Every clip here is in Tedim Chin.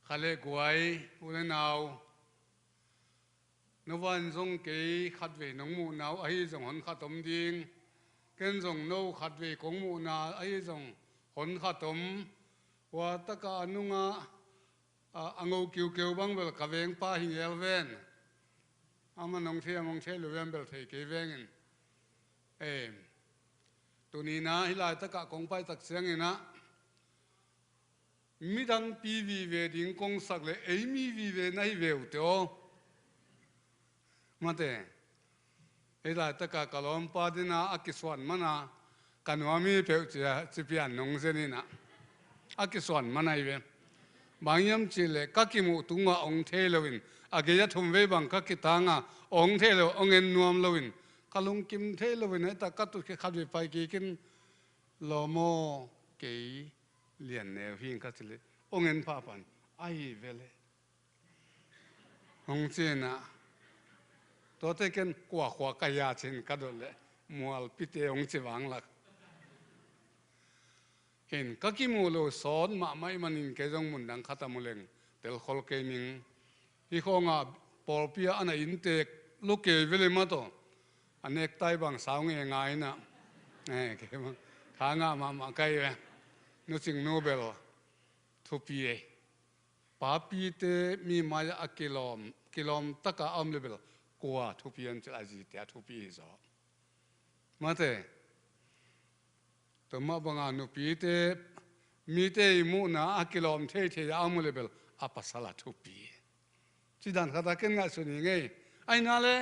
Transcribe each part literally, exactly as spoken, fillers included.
Kha le guai, u le nau, no van zong kei khatvei nong muhna uh ahi zong hon khat om ding, ken zong no khatvei kong muhna ahi zong hon khat om. Hua taka a nungah a, a ngo kiukeu bang bel ka vengpa hi ngel ven. Amah nong thei, amah nong thei lo ven bel thei kei vengin. Em. Tunina hih laitakah kong paitak cianginah midangpi vive ding kong sak le ei mi vive na hi ve uh te aw. Mate. Hih laitaka ka lawmpa dina a kisuan mana ka nuam hi peuh cia cipian nong zeninah a kisuan mana hi ve. Bang hiam cihleh ka kimuh tungah ong thei loin a gei a thum vei bang ka kitanga ong thei lo ong en nuam loin ka lungkim thei loin heta ka tut khat vei pai kikin lawm aw kei lian neu hing ka cileh ong en phaphan ahi veleh. Hong cinah tuate ken kuakhua ka hia cin ka dot leh mualpite hong ci vanglak. In ka kimuh lo sawt mahmah ih manin kei zong mundang khata muleng telkhol kei ning. Hih khawngah pawlpi ah a na inntek lo kei vele mataw. A nektai bang sau nge nga inah. Kei bang kha ngah mahmah kai ve. Nucing nu bel thupi ei. Papite mi mai-ah a kilawm, kilawm taka a om le bel kua thupi an cil a zite a thupi hi zaw. Mate. Tua mah banga nupite mite i muhna a kilawm theithei a om le bel a pasal a thupi. Cidan khata ken ngaihsun hi ngei. Aina le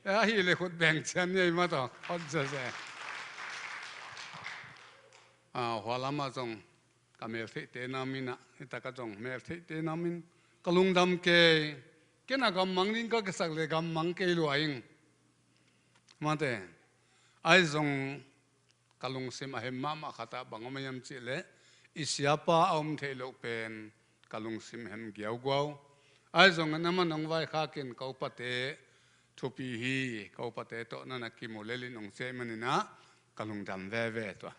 ahi le khut beng cian ngei mataw hot zeze. Hua lamah zong ka meltheihte nam inah, hita ka zong meltheihte nam in ka lungdam kei. Ken a gammang ding ka kisak le gammang kei lua ing. Mate. Ai zong ka lungsim a hem mahmah khatah bang om a hiam cihleh i siapa a om theih loh pen ka lungsim hem giauguau. Ai zong a na man hong vaikhakin ka upate thupi hi, ka upate tawh na na kimu lelin hong ciah ih maninah ka lungdam veve tua.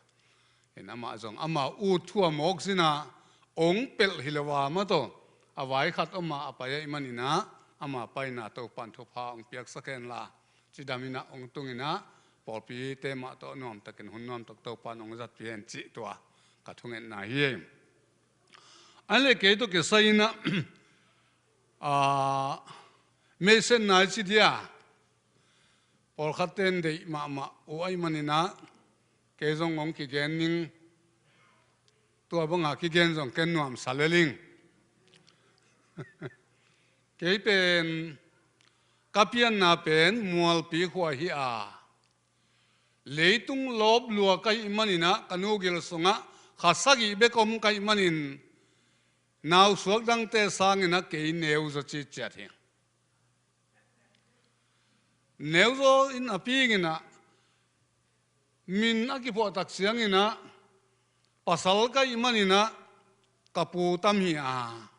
In amah zong amah ut thu a mawk zinah ong pelh hi lo a mataw a vai khat om a a pai ahih maninah ama paina Topan thupha ong piaksak henla. Cidam inah ong tung inah pawlpite mah tawh nuamtakin hun nuamtak Topan ong zatpih hen cih tua ka thungetna hi. An le kei tawh kisai inah a, meisen nai ci dia. Pawlkhatte in deih mahmah uh ahih maninah kei zong hong kigen ning. Tua banga kigen zong ken nuamsa leling. Kei pen ka pianna pen Mualpi khua hi a, leitung lawp lua ka hih maninah ka nu gil sungah kha sagih bek om ka hih manin nausuak dangte sanginah kei neuzaw citciat hi. Neuzaw in a pinginah min a kiphuahtak cianginah pasal ka hih maninah ka pu tam hi a,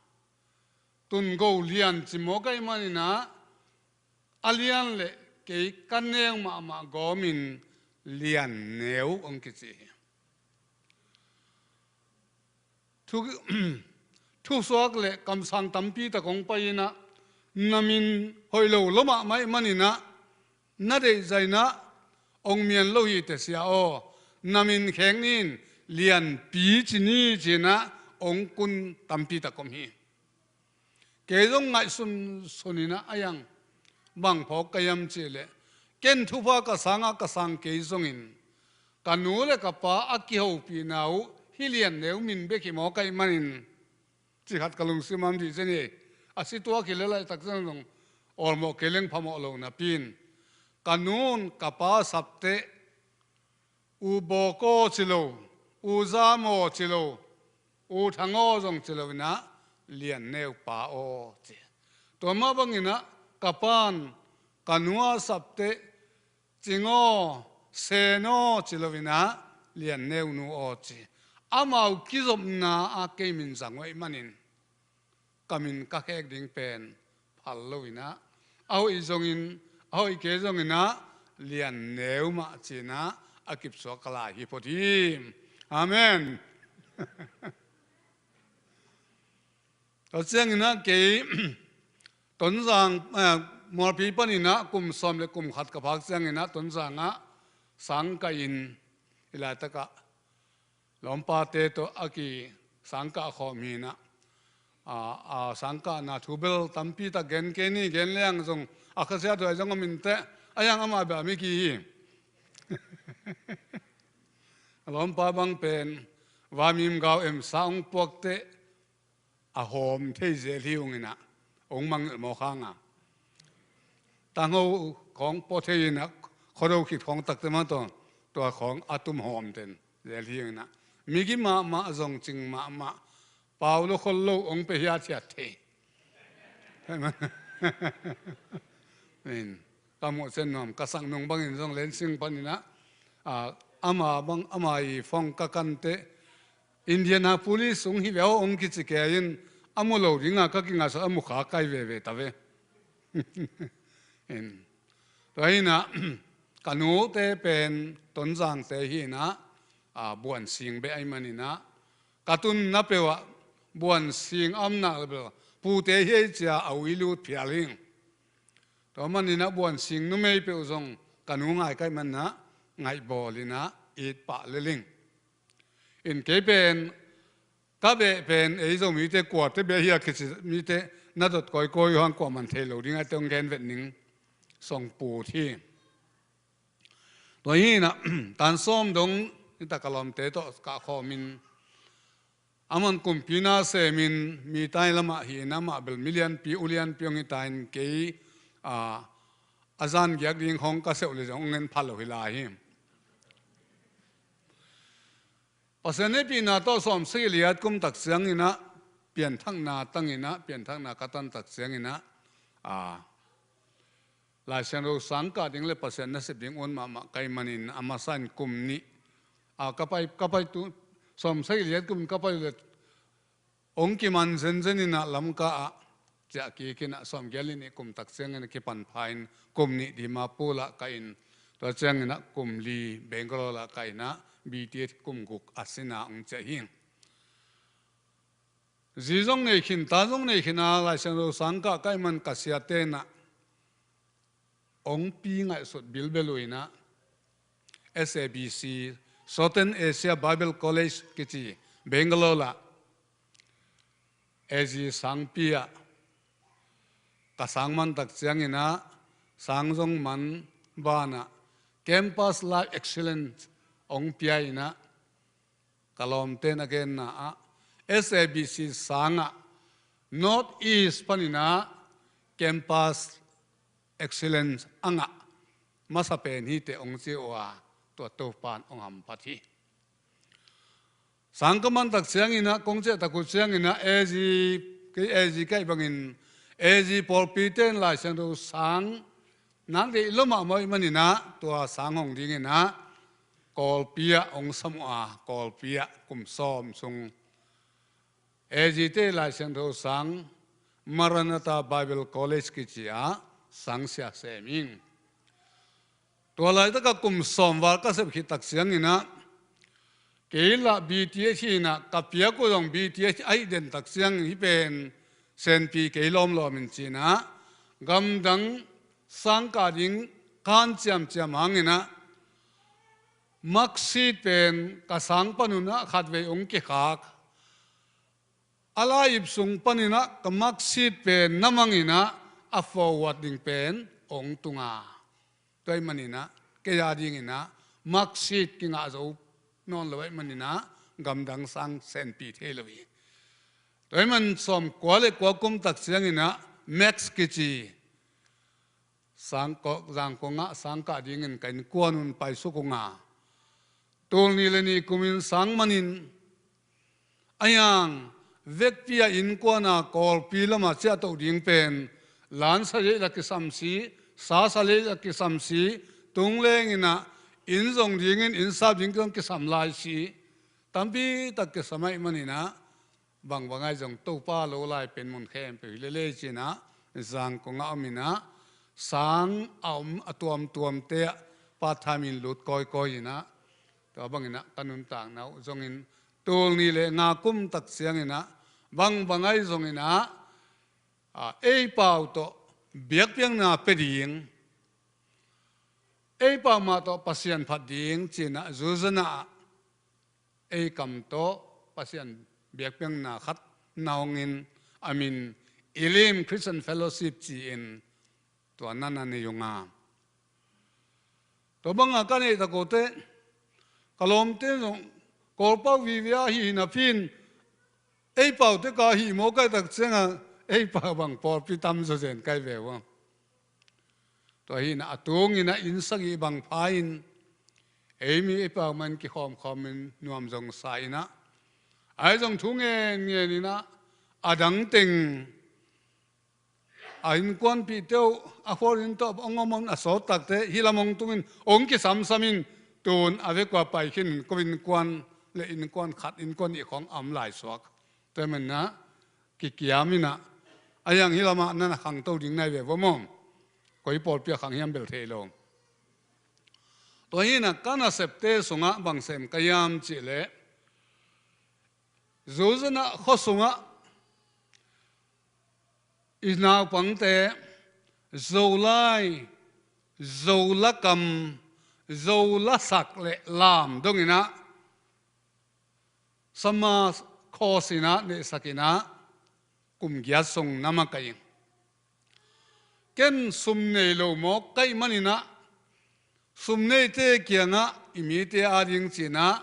Tungo Lian ci maw ka hih maninah a lian le kei ka neu mahmah gawmin Lian neu hong kici hi. Thu, thusuak le kamsang tampi tak hong pai inah na min hoih lo lo mahmah ih maninah na deih zainah hong mian lo hi te sia aw. Na min khek nin Lianpi ci ni cinah hong kun tampi tak om hi. Kei zong ngaihsun suninah a yang bang phawk ka hiam cihleh ken thupha ka sangah ka sang kei zongin ka nu le ka pa a kihopihna uh hih Lian neu min bek hi maw ka hih manin ci khat ka lungsim am dih zen hi. A si tuak hi le laitak zong zong awlmawh kei leng phamawh lo napi in ka nun ka pa sapteh U Bawk aw ci lo, U Zam aw ci lo, U Thang aw zong ci lo inah Lian neu pa aw ci. Tua mah banginah ka pan ka nu a sapteh Cing aw, Sen aw ci lo inah Lian neu nu aw ci. Amau kizopna a kei min zang uh ahih manin ka min ka khek ding pen phal lo inah a hoih zongin a hoih kei zonginah Lian neu mah cinah a kipsuak ka lai hi phot hi. Amen. Tua cianginah kei Tonzang, eh, Mualpi paninah kum sawm le kum khat ka phak cianginah Tonzangah sangkah in, i laitakah lawmpate tawh a ki sangkah khawm hinah, a, a sangkahna thu bel tampi tak gen kei ni, gen leng zong a khasia tuai zong om inteh, a yang amah beh a mi ki hi. A lawmpa bang pen vamim gau em sa hong puakteh a hawm thei zel hi unginah hong mangngilh mawk hanga, tangho khawng pua thei inah khuado khit khawng takte mah tawh tua khawng a tum hawm ten zel hi unginah migi mahmah, zong cing mahmah, pau lo khol lo hong pe hiathiat thei. In, ka muh cian nuam, ka sak nung bangin zong Lensing paninah, a, ama bang, ama i phone ka kanteh, Indianapolis hong hi ve aw hong kici kei in, a mu lo dinga ka kingaihsuah a mu kha kai veve ta ve. In, tua hinah ka nute pen Tonzangte hinah, a, Buansing beh ahi maninah ka tunna peuhah Buansing a omna bel pute hi ei cia a ui lut phial hing. Tua maninah Buansing numei peuh zong ka nu ngai kaih maninah ngaihbawl inah it pah leling. In kei pen ka beh pen ei Zomite kuate beh hi a kici mite na dot kawikawi uh hang kuaman thei lo ding a te hong gen vet ning song put hi. Tua hinah tan sawm dong hita ka lawmte tawh kah khawmin, aman kumpi na semin mi tai lamah hinah amah bel mi lianpi u lianpi hong hita in kei, a, a zan giak ding hong ka seuh le zong hong ngen phal lo hi lai hi. Pasian hehpihna tawh sawmsagih liat kum tak cianginah pianthakna tanginah, pianthakna ka tan tak cianginah, a, Laisiangtho sang kah ding le Pasian nasep ding un mahmah kaih manin a masa in kum nih, a, ka pai, ka pai tu, sawmsagih liat kum ka pai le hong kiman zenzen inah Lamka ah ciah kik inah sawmgiat le nih kum tak ciangin a kipan pha in kum nih Dimapur ah kah in, tua cianginah kum li Bangalore ah kah inah B T H kum guk a sina hong ciah hi. Zi zong nei khin, ta zong nei khin a Laisiangtho sang kah kaih man ka siate inah hong pi ngaihsut bilbel uh inah S A B C, Southern Asia Bible College kici Bangalore ah A Z sangpi ah ka sang man tak cianginah sang zong man banah Campus Life Excellence hong pia inah ka lawmte na genna ah S A B C sangah North East paninah Campus Excellence a ngah masa pen hi teh hong ci uh a, tua Topan hong hamphat hi. Sang ka man tak cianginah kong ciah tak uh cianginah A Z, kei A Z kaih bangin A Z pawlpite in Laisiangtho sang nak deih lua mahmah ih maninah tua sang hong dinginah Kawlpi ah hong sam uh a, Kawlpi ah kum sawm sung A Z te Laisiangtho sang Maranatha Bible College kici ah sangsia sem ing. Tua laitakah kum sawm val ka sep khit tak cianginah kei lah B T H hinah ka piak uh zong B T H ahi den tak ciang hi pen senpi kei lawmlawm in cinah gamdang sangkah ding kan ciamciam hanginah marksheet pen ka sang panunah khatvei hong kikhak. A lai-ip sung paninah ka marksheet pen na manginah a forward ding pen hong tunga. Tua ih maninah kei a dinginah marksheet kingah zo nawn lo aih maninah gamdang sang senpi thei lo hi. Tua ih man sawm kua le kua kum tak cianginah Max kici sangkawk, Zangkong ah sangkah dingin ka innkuan un paisuk unga. Tul nih le nih kumin sang manin a hiang vekpi a innkuana Kawlpi lamah ciahtoh ding pen lansa lei la kisam si, sasa lei la kisam si, tung lenginah inn zong dingin inn sap ding zong kisam lai si, tampi tak kisam aih maninah bangbang aih zong Topa lo lai pen mun khempeuh hi lele cinah Zangkong ah ominah sang a om a tuamtuamte ah part time in lut kawikawi inah tua banginah ka nuntakna uh zongin tul nih le nga kum tak cianginah Bang bang ahi zongin ah, a, ei pau tawh biakpiakna pia ding, ei pau mah tawh Pasian phat ding ci-in ah Zuzana ah ei kam tawh Pasian biakpiakna khat na hongin, a min Elim Christian Fellowship ci-in tua na na nei ung a. Tua banga ka neih tak uh teh, ka lawmte zong Kawlpau vive a hi napi-in, ei pau teh ka hih maw, ka hih tak ciangah ei pau bang pawlpi tam zawzen ka hi ve uh a. Tua hi-in ah a tungin ah inn sagih bang pha-in, ei mi ei pau mah in kikhawmkhawmin nuam zong sa-in ah, ahi zong thu ngenngen in ah, a dang teng a innkuanpihte uh a khualzin tawh hong om, a sawt tak teh hih lam hong tungin hong kisamsam in, tun a vekua pai khin in ko innkuan le innkuan khat, innkuan nih khawng a om lai suak. Tua hi-in ah kikiam in ah, a hiang hih lamah na na khangto ding na hi ve uh a maw. Koi pawlpi ah khang hiam bel thei lo. Tua hi-in ah ka nasepte sungah bang sem ka hiam cih leh, Zuzana khua sungah i naupangte Zolai, Zola kam, Zola sak le lam dongin ah summer course in ah neihsak in ah kum giat sung na makaih ing. Ken sum nei lo mawk ka hih manin ah, sum neite kiangah i mite ading ci-in ah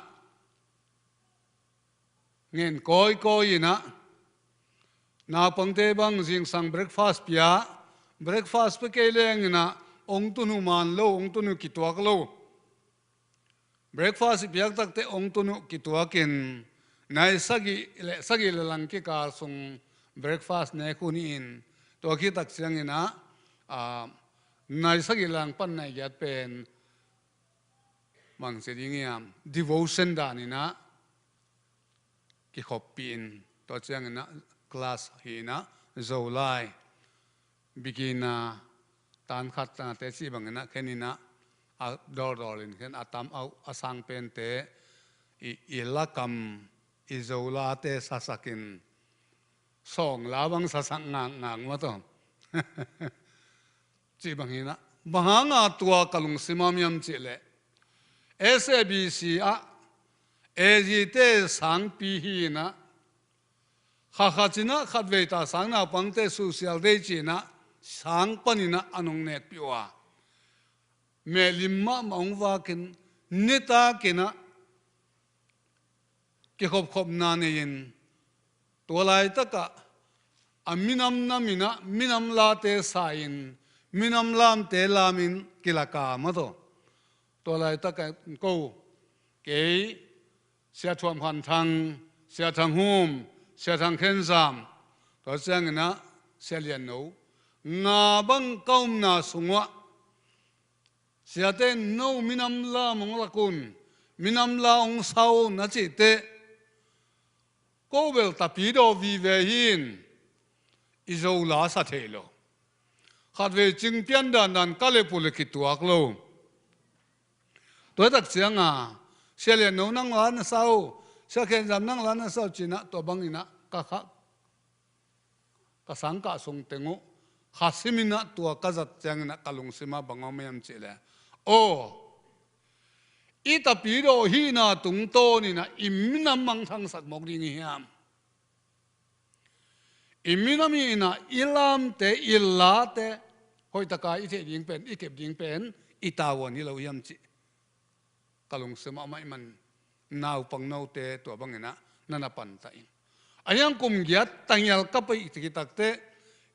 ngen kawikawi in ah, naupangte bang zingsang breakfast pia, breakfast pia kei leng in ah hong tun uh man lo, hong tun uh kituak lo. Breakfast i piak tak teh hong tun uh kituakin, nai sagih le sagih le lang kikal sung breakfast nek uh ni-in, tua khit tak ciangin ah, a, nai sagih le lang pan nai giat pen bang ci ding hiam, devotion dan in ah kikhoppih in, tua ciangin ah class hi-in ah Zolai, beginner, tan khat, tan khat te cih bangin ah khen in ah, a dawldawl in khen, a tam a, a sang pente i, i La kam, i Zolate sasak in, sawng la bang sasak ngakngak mah tawh. Cih bang hi-in ah, bang hanga tua ka lungsim a om hiam cih leh, S A B C ah A G te sangpi hi-in ah, kha khat in ah khatvei ta sang naupangte social day ci-in ah sang panin ah a nung nekpih uh a, mehlim mahmah hong vakin, nitak in ah kikhopkhopna nei-in, tua laitakah a minam nam in ah minam late sa-in, minam lamte lamin kilaka mah tawh. Tua laitakah ko, kei, Sia Thuam Khan Thang, Sia Thang Hum, Sia Thang Khen Zam, tua ciangin ah Sia Lian No, nga bang ka omna sung uah, siate in no minam la mong lak un, minam la hong sa un a cih teh, ko bel tapidaw vive hi-in, i Zola sa thei lo. Khatvei cingpian dandan ka lep uh leh kituak lo. Tua tak cianga, Sia Lian No nang la na sa uh, Sia Khen Zam nang la na sa uh ci-in ah, tua bangin ah ka kha, ka sangkah sung teng uh kha simin ah tua ka zat ciangin ah ka lungsim ah bang om hiam cih leh, aw, i tapidaw hihna tungtawnin ah i minam mangthangsak mawk ding i hiam? I minam hihna, i lamte, i late hoihtaka i theih ding pen, i kep ding pen i tavuan hi lo hiam cih ka lungsim ah om ahih man, naupang note tua bangin ah na na pantah in. A hiang kum giat tangial ka pai khit tak teh,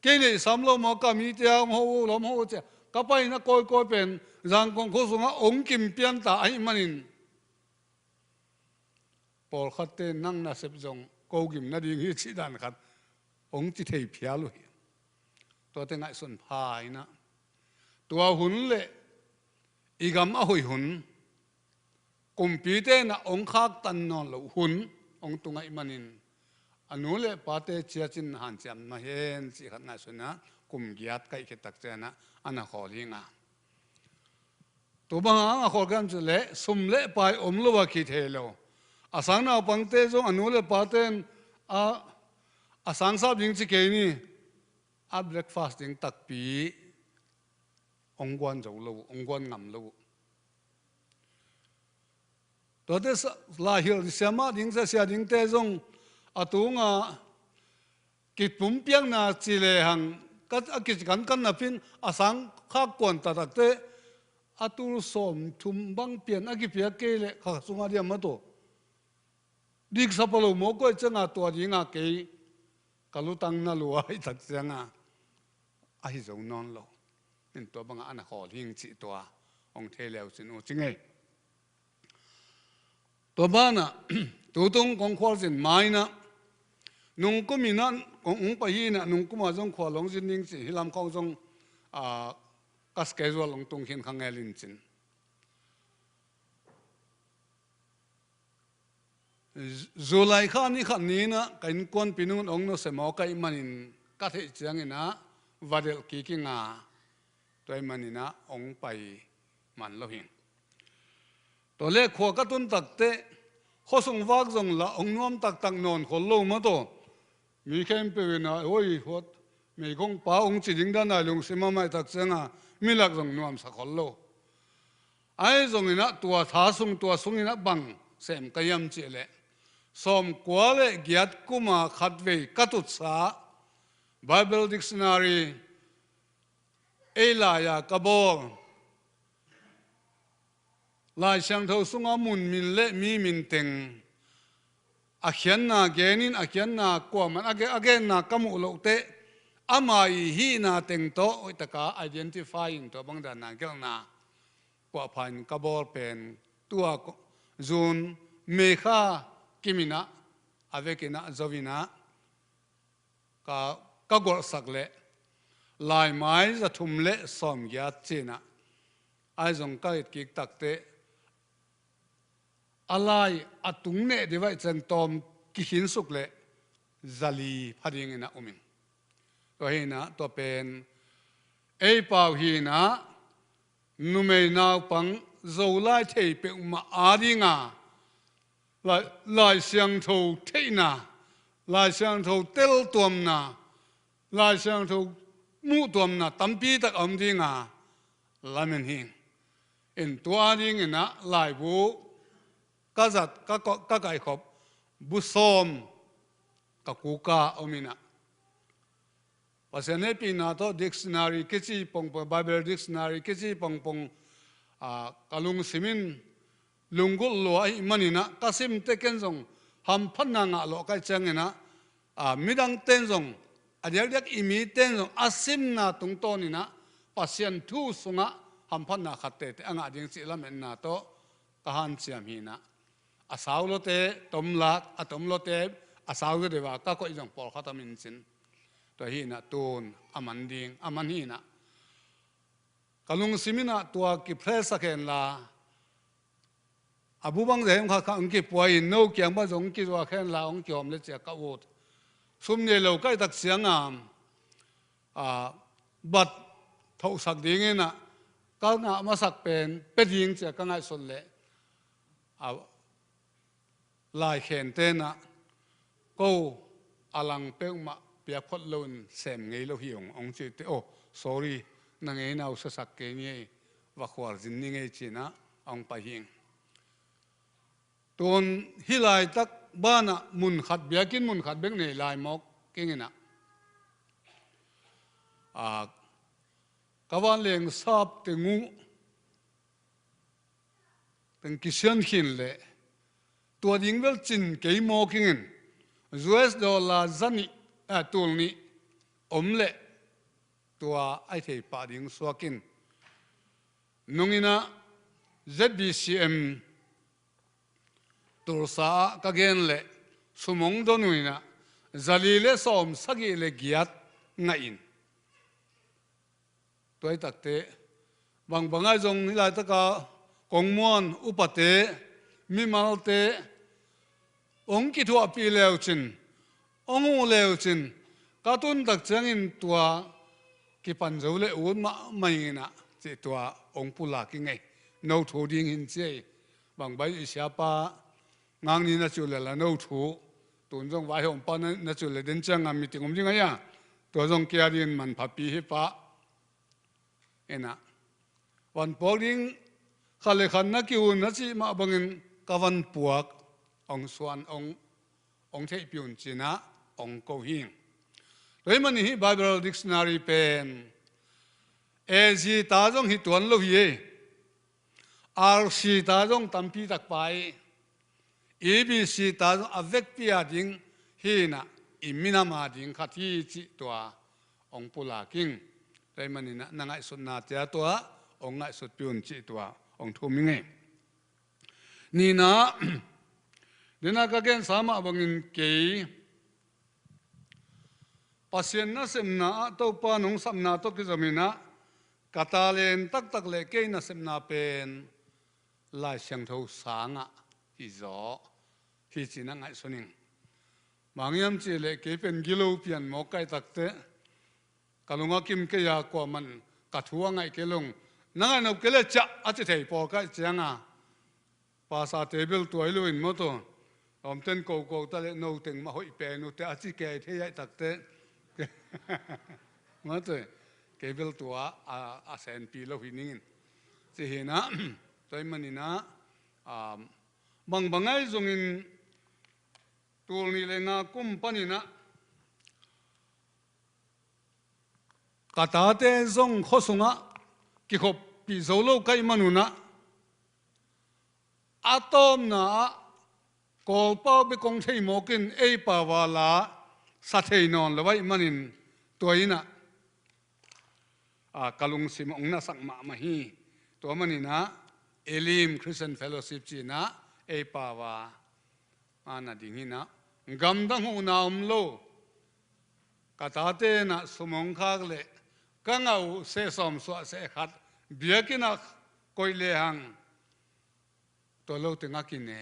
kei neih sam lo maw, ka mite a hong ho uh, lawm ho uh ci-a ka pai-in ah kawikawi pen Zangkong khua sungah hong kim pian ta ahih manin, pawlkhatte nang nasep zong ko gim nading hi cih dan khat hong ci thei phial uh hi. Tuate ngaihsun pha in ah, tua hun le i gam a hoih hun, kumpite in ah hong khaktan nawn loh hun hong tung ahih manin, a nu le pate ciat in hanciam mah hen cih khat ngaihsun in ah, kum giat kaih khit tak ciangin ah a na khawl hi ing a. Tua bang hang a khawl ka hiam cih leh, sum le pai om lo a kithei lo. A sang naupangte zong a nu le pate in a, a sang sap ding ci kei ni, a breakfast ding takpi hong guan zo lo uh, hong guan ngam lo uh. Tuate sa-, laihilh siamah ding, sia, sia dingte zong a tungah kipumpiakna ci lehang, ka, a kikankan napin a sang khak kuan taktakte, a tul sawm thum bang pian a kipiak kei leh kha sungah diam mah tawh. Diksa pha lo maw, koi cianga tua dinga kei ka lutang na lua i tak cianga ahi zo nawn lo. In tua banga a na khawl hing cih tua hong thei leu cin uh ci ngei. Tua banah tutung kong khualzin mainah nungkuminah kong ung pai hinah nungkuma zong khual hong zin ding cih hi lam khawng zong, a, ka schedule hong tung khin kha ngel in cin. July kha ni khat ninah ka innkuanpih nung hong nusia mawk ahih manin ka theih cianginah va delh kik inga, tua ahih maninah hong pai man lo hing. Tua le khua ka tun takteh khuasung vak zong lah hong nuam taktak nawn khol lo mah tawh. Mi khempeuh inah, hoi, huat, meigong pa hong ci ding dan a lungsim a maih tak cianga mi lak zong nuamsa khol lo. Ahi zonginah tua tha sung, tua sunginah bang sem ka hiam cih leh, sawmkua le giat kuma khatvei ka tutsa Bible Dictionary, ei lai-a ka bawl, Lai Siangtho sunga mun min le mi min teng a khiatna genin, a khiatna kuaman a ge-, a genna ka muh loh teh, ama ii hihna teng tawh hoihtaka identify in tua bang danna gelhna kuapha in ka bawl pen tua ko-, June, May kha kiminah a vekinah zo inah ka, ka golhsak leh laimai za thum le sawmgiat cinah ahi zong ka et kik takteh a lai a tung neh divaih ciang tawm kikhinsuk leh zali pha dinginah um ing. Tua hinah tua pen ei pau hinah numei naupang Zolai thei peuhmah adinga Lai, Lai Siangtho theihna, Lai Siangtho teltuamna, Lai Siangtho muhtuamna tampi tak a om dinga lamen hing. In tua dinginah laibu ka zat, ka ko-, ka kaikhop bu sawm ka kuka om inah Pasian hehpihna tawh dictionary kici pongpong, Bible dictionary kici pongpong, a, ka lungsim in lunggulh lua ahih maninah ka simte ken zong hamphatna ngah lawh ka hih cianginah, a, midangte in zong, a diakdiak i mite in zong a simna tungtawninah Pasian thu sungah hamphatna khat tete a ngah ding cih lametna tawh ka hanciam hinah. A sau lote tomlak, a tom lote a sau zaw deuha ka koih zong pawlkhat om in cin. Tua hinah tun a man ding, a man hinah. Ka lungsim inah tua kiphresak henla, a bu bang zah hiam kha kha hong kipuai in, no kiang bang zong hong kizuak henla hong kihawm le cia ka ut. Sum nei lo ka hih tak cianga, a, bat thohsak dinginah ka ngah masak pen pia ding cia ka ngaihsut leh, a, laikhen tenah ko a lang peuhmah piak phot loin sem ngei lo hi ung, hong cih teh, oh, sorry, na ngeina uh sasak kei ni ei, va khualzin ni ngei cinah hong pai hing. Tun hih laitak banah mun khat, biakinn mun khat bek nei lai mawk kinginah, a, ka vanleng sap teng uh teng kisian khin leh tua ding bel cin kei mawk ingin, U S dollar za nih, a, tul nih om leh tua a hih theih pah ding suak in. Nunginah Z B C M Tulsa ah ka gen leh sum hong don uh inah zali le sawm sagih le giat ngah in. Tua hih takteh bangbang ahi zong hih laitaka kong muan upate, mimalte hong kithuahpih leucin, hong huh leucin, ka tun tak ciangin tua kipan zo le ut mahmah inginah cih tua hong pulak i ngei. No thu ding hin ci ei. Bangbai i siapa ngakni na ci uh leh la no thu Tun zong vaihawmpa na, na cih leh den cianga meeting om ding ahi a, tua zong kei a dingin manphapi hi pah. Ina, van puak ding khat le khat na ki-un na cih mah bangin ka van puak hong suan, hong, hong theihpih un ci-in ah hong ko hi. Tua ahih manin hih Bible Dictionary pen A Z ta zong hi tuan lo hi ei. R C ta zong tampi tak pai. E B C ta zong a vekpi a ding hi-in ah i minam a ding khat hi cih tua hong pulak ing. Tua ahih manin ah na ngaihsutna te ah tua hong ngaihsutpih un cih tua hong thum ing ei. Nihna, den a ka gensa mah bangin kei Pasian nasepna ah Topa nong sapna tawh kizomin ah ka talent taktak le kei nasepna pen Lai Siangtho sangah hi zaw hi ci-in ah ngaihsun ing. Bang hiam cih leh kei pen gilo pian mawk ka hih takteh ka lung a kim kei a, kuamah in ka thu a ngaih kei lo. Na ngaih nop kei leh ciah a ci thei pawl ka hih cianga, pastor te bel tua hi lo in maw, tua lawmten koko ta leh no teng mah hoih pen uh teh a ci kei thei a hih takteh maw, tua kei bel tua a, a senpi lo hi ning in ci hi-in ah. Tua ahih manin ah, um, bangbang ahi zongin tul nih le nga kum panin ah ka tate zong khua sungah kikhoppih zo lo ka hih manun ah, a tawpna ah Kawlpau bek hong thei mawk in ei pau a la sa thei nawn lo ahih manin tua in ah, a, ka lungsim hong nasak mahmah hi. Tua manin ah Elim Christian Fellowship ci-in ah ei pau a, a na ding hi-in ah, gamdang huhna om lo ka tate in ah sum hong khak leh ka ngah uh seh sawm suah seh khat biakinn ah koih lehang tua lo teng a kine.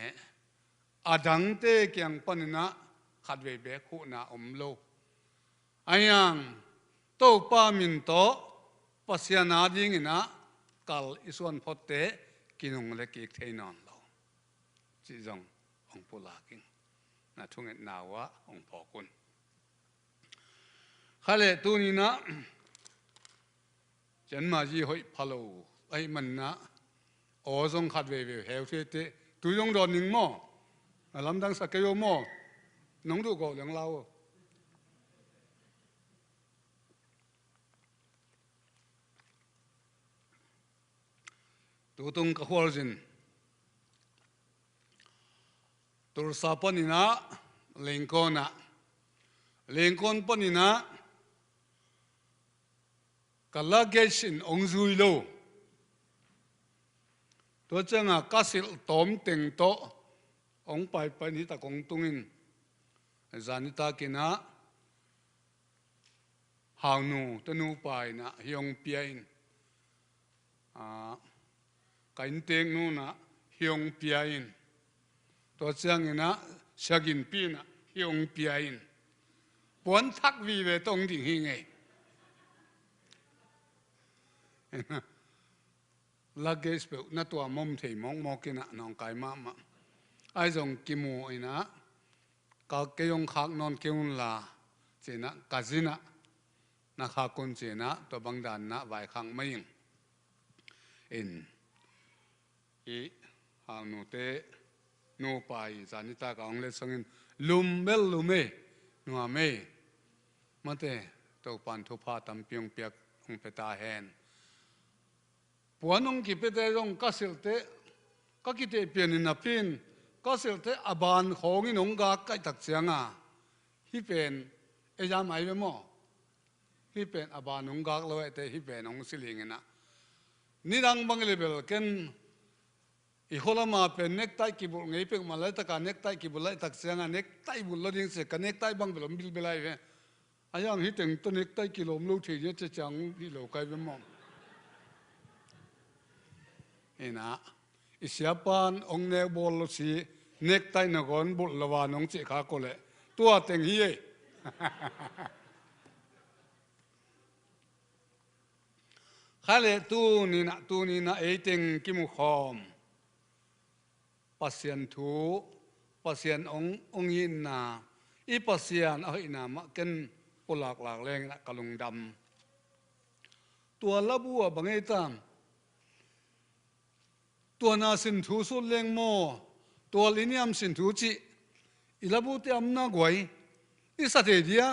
A dangte kiang panin ah khatvei beek huhna om lo. Ahi hang Topa min tawh Pasian a dingin ah kal i suan photte kinung le kik thei nawn lo cih zong hong pulak ing. Na thungetna uh ah hong phawk un. Kha le tuni-in ah cianma zi hoih pha lo ahih manin ah aw zong khat veivei heu thei teh, tui zong dawn ning maw? A lamdang sa kei aw maw? Nong duh gawh leng lau aw. Tutung ka khualzin Tulsa panin ah Lincoln ah, Lincoln panin ah ka luggage in hong zui lo. Tua ciangah ka silh tawm teng tawh hong paipai in hi tak hong tung in, zan nitak in ah Haunu te nupa in ah hih hong pia in, ah, ka innteeknu in ah hih hong pia in, tua ciangin ah Sia Ginpi in ah hih hong pia in, puan thak vive tawh hong ding hi ing ei. Luggage peuh na tuam om thei mawkmawk in ah nawngkai mahmah. Ahi zong kimu in ah, ka kei hong khak nawn kei un la ci-in ah ka zin ah na khak un ci-in ah tua bang dan in ah vaikhak mai ing. In, hih Haunu te nupa in zan nitak a hong letsong in, lum bel lum ei, nuam ei. Mate, Topa'n thupha tampi hong piak, hong pia ta hen. Puan hong kipiate zong ka silh teh, ka kiteh pian in napi in, ka silh teh a ban khawng in hong gak ka hih tak ciangah, hih pen ei zam ai ve maw? Hih pen a ban hong gak lo ei teh, hih pen hong si ling in ah. Nidang bang hi leh bel ken i khua lam ah pen necktie kibulh ngei peuhmah, laitak a necktie kibulh laihtak ciangah necktie bulh lo ding ci-a ka necktie bang bel hong bilbel ai ve. Ahi hang hih teng tawh necktie kilawm lo thei ding a ci ciang hi lo kai ve maw? In ah, i siapa'n hong nek bawl lo si, necktie na gawn bulh lo a nong cih khak uh leh tua teng hi ei. Kha le tuni-in ah, tuni-in ah ei teng kimu khawm, Pasian thu, Pasian hong, hong itna, i Pasian a hoihna mah ken pulaklak lengin ah ka lungdam. Tua labu ah bang ei tam? Tuana sin thu sut leng maw, tual i niam sin thu cih i labute amna guai i sa thei dia?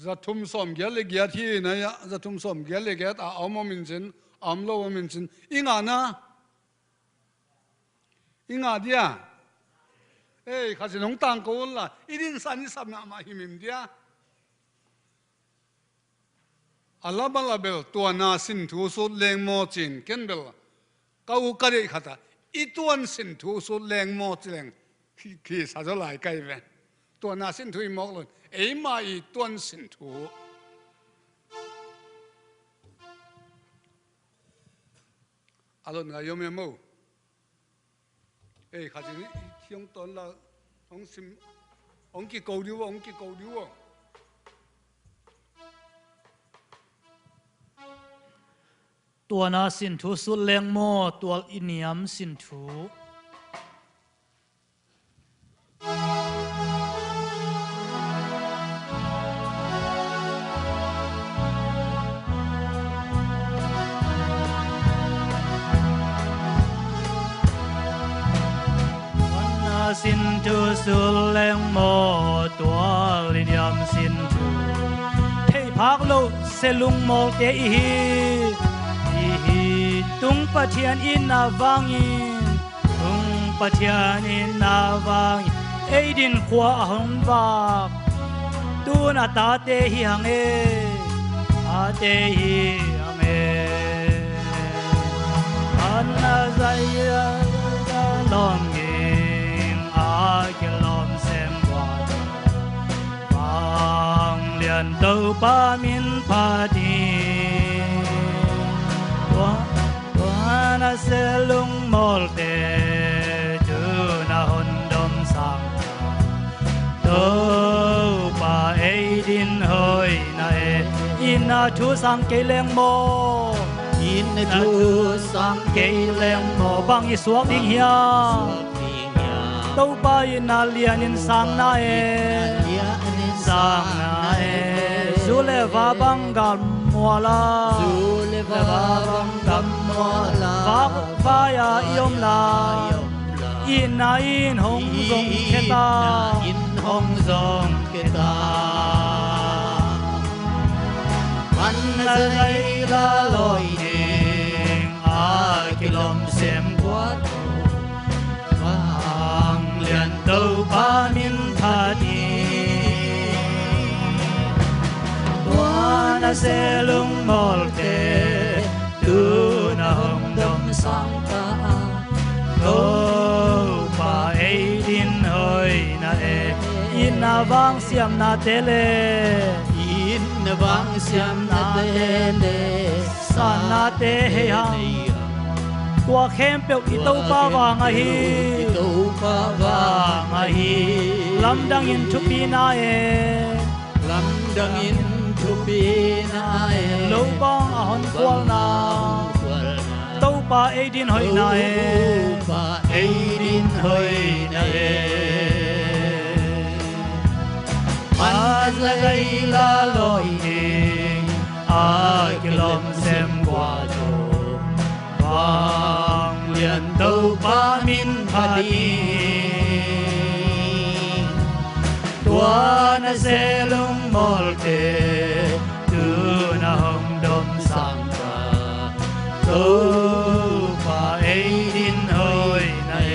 Zathum sawmgiat le giat hi na ia, zathum sawmgiat le giat a om om in cin, a om lo om in cin. I ngahna, i ngah dia? Ei, kha cin hong tangko unla, i dinsan i sapna mah himhim dia? A lam a la bel tuana sin thu sut leng maw cin ken bel ka u ka deih khat ah i tuan sin thu sut leng maw ci leng khi, khi sa zaw lai kai ve. Tuana sin thu i mawk lo in eima i tuan sin thu a lot ngai om em o. Ei, kha cin i, i, hong tawn la, hong sim, hong kiko diu, hong kiko diu. Tuana sin thu sut leng maw, tual i niam sin thu? Tuana sin thu sut leng maw, tual i niam sin thu? Thei phak lo se lungmawlte i hi, i hi. Tung Pathian in a vangin, tung Pathian in a vangin ei din khua a hong vak. Tun a tate hi hang e, tate hi hang e. An a zai a lawm ging a kilawm sem guat. Vanglian Topa min phat in. Tua, tua nasia lungmawlte tu na hong dom sang. Topa ei din hoih na e. Inn a thu sang kei leng maw? Inn a thu sang kei leng maw? Bang i suak ding hiam? Topa inn a lian in sang na e. Sang na e. Zu le va bang gam mual a. Zu le va bang gam mual a. Vak vai a i om la. Inn a inn hong zong khe ta. Inn hong zong khe ta. Van na zai la loi ding a kilawm sem guat. Vanglian Topa min phat in. Tua nasia lungmawlte tu na hong dom sang ta. Topa ei din hoih na e. Inn a vang siamnate le, inn a vang siamnate le, sannate hei hang. Tua khempeuh i Topa vang ahi. I Topa vang ahi. Lamdang in thupina e. Lamdang in thupina e. Lo bang a hon khualna. Topa ei din hoih na e. Topa ei din hoih na e. Manzaila lawh ding a kilawm sem guah tawh, Vanglian Topa min phat ding. Tua nasia lungmawlte tu na hong dom sang ta. Topa ei din hoih na e.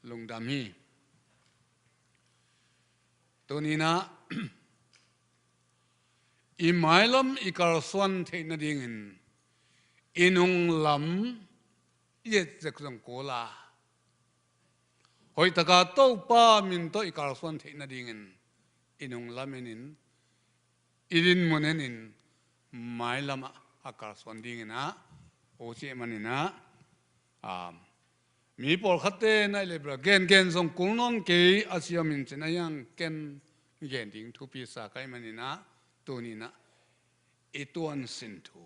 Lungdam hi. Tuni-in ah i mailam i kalsuan theih nadingin i nunglam i et zek zong kul a, hoihtaka Topa min tawh i kalsuan theih nadingin i nunglam en in, i dinmun en in, mailam ah a kalsuan dingin ah, o cih manin ah, um, mi pawlkhatte na i leh bel gengen zong kul nawn kei a ci om in cin a hiang ken gen ding thupi sa ka hih manin ah, tuni-in ah i tuansin thu,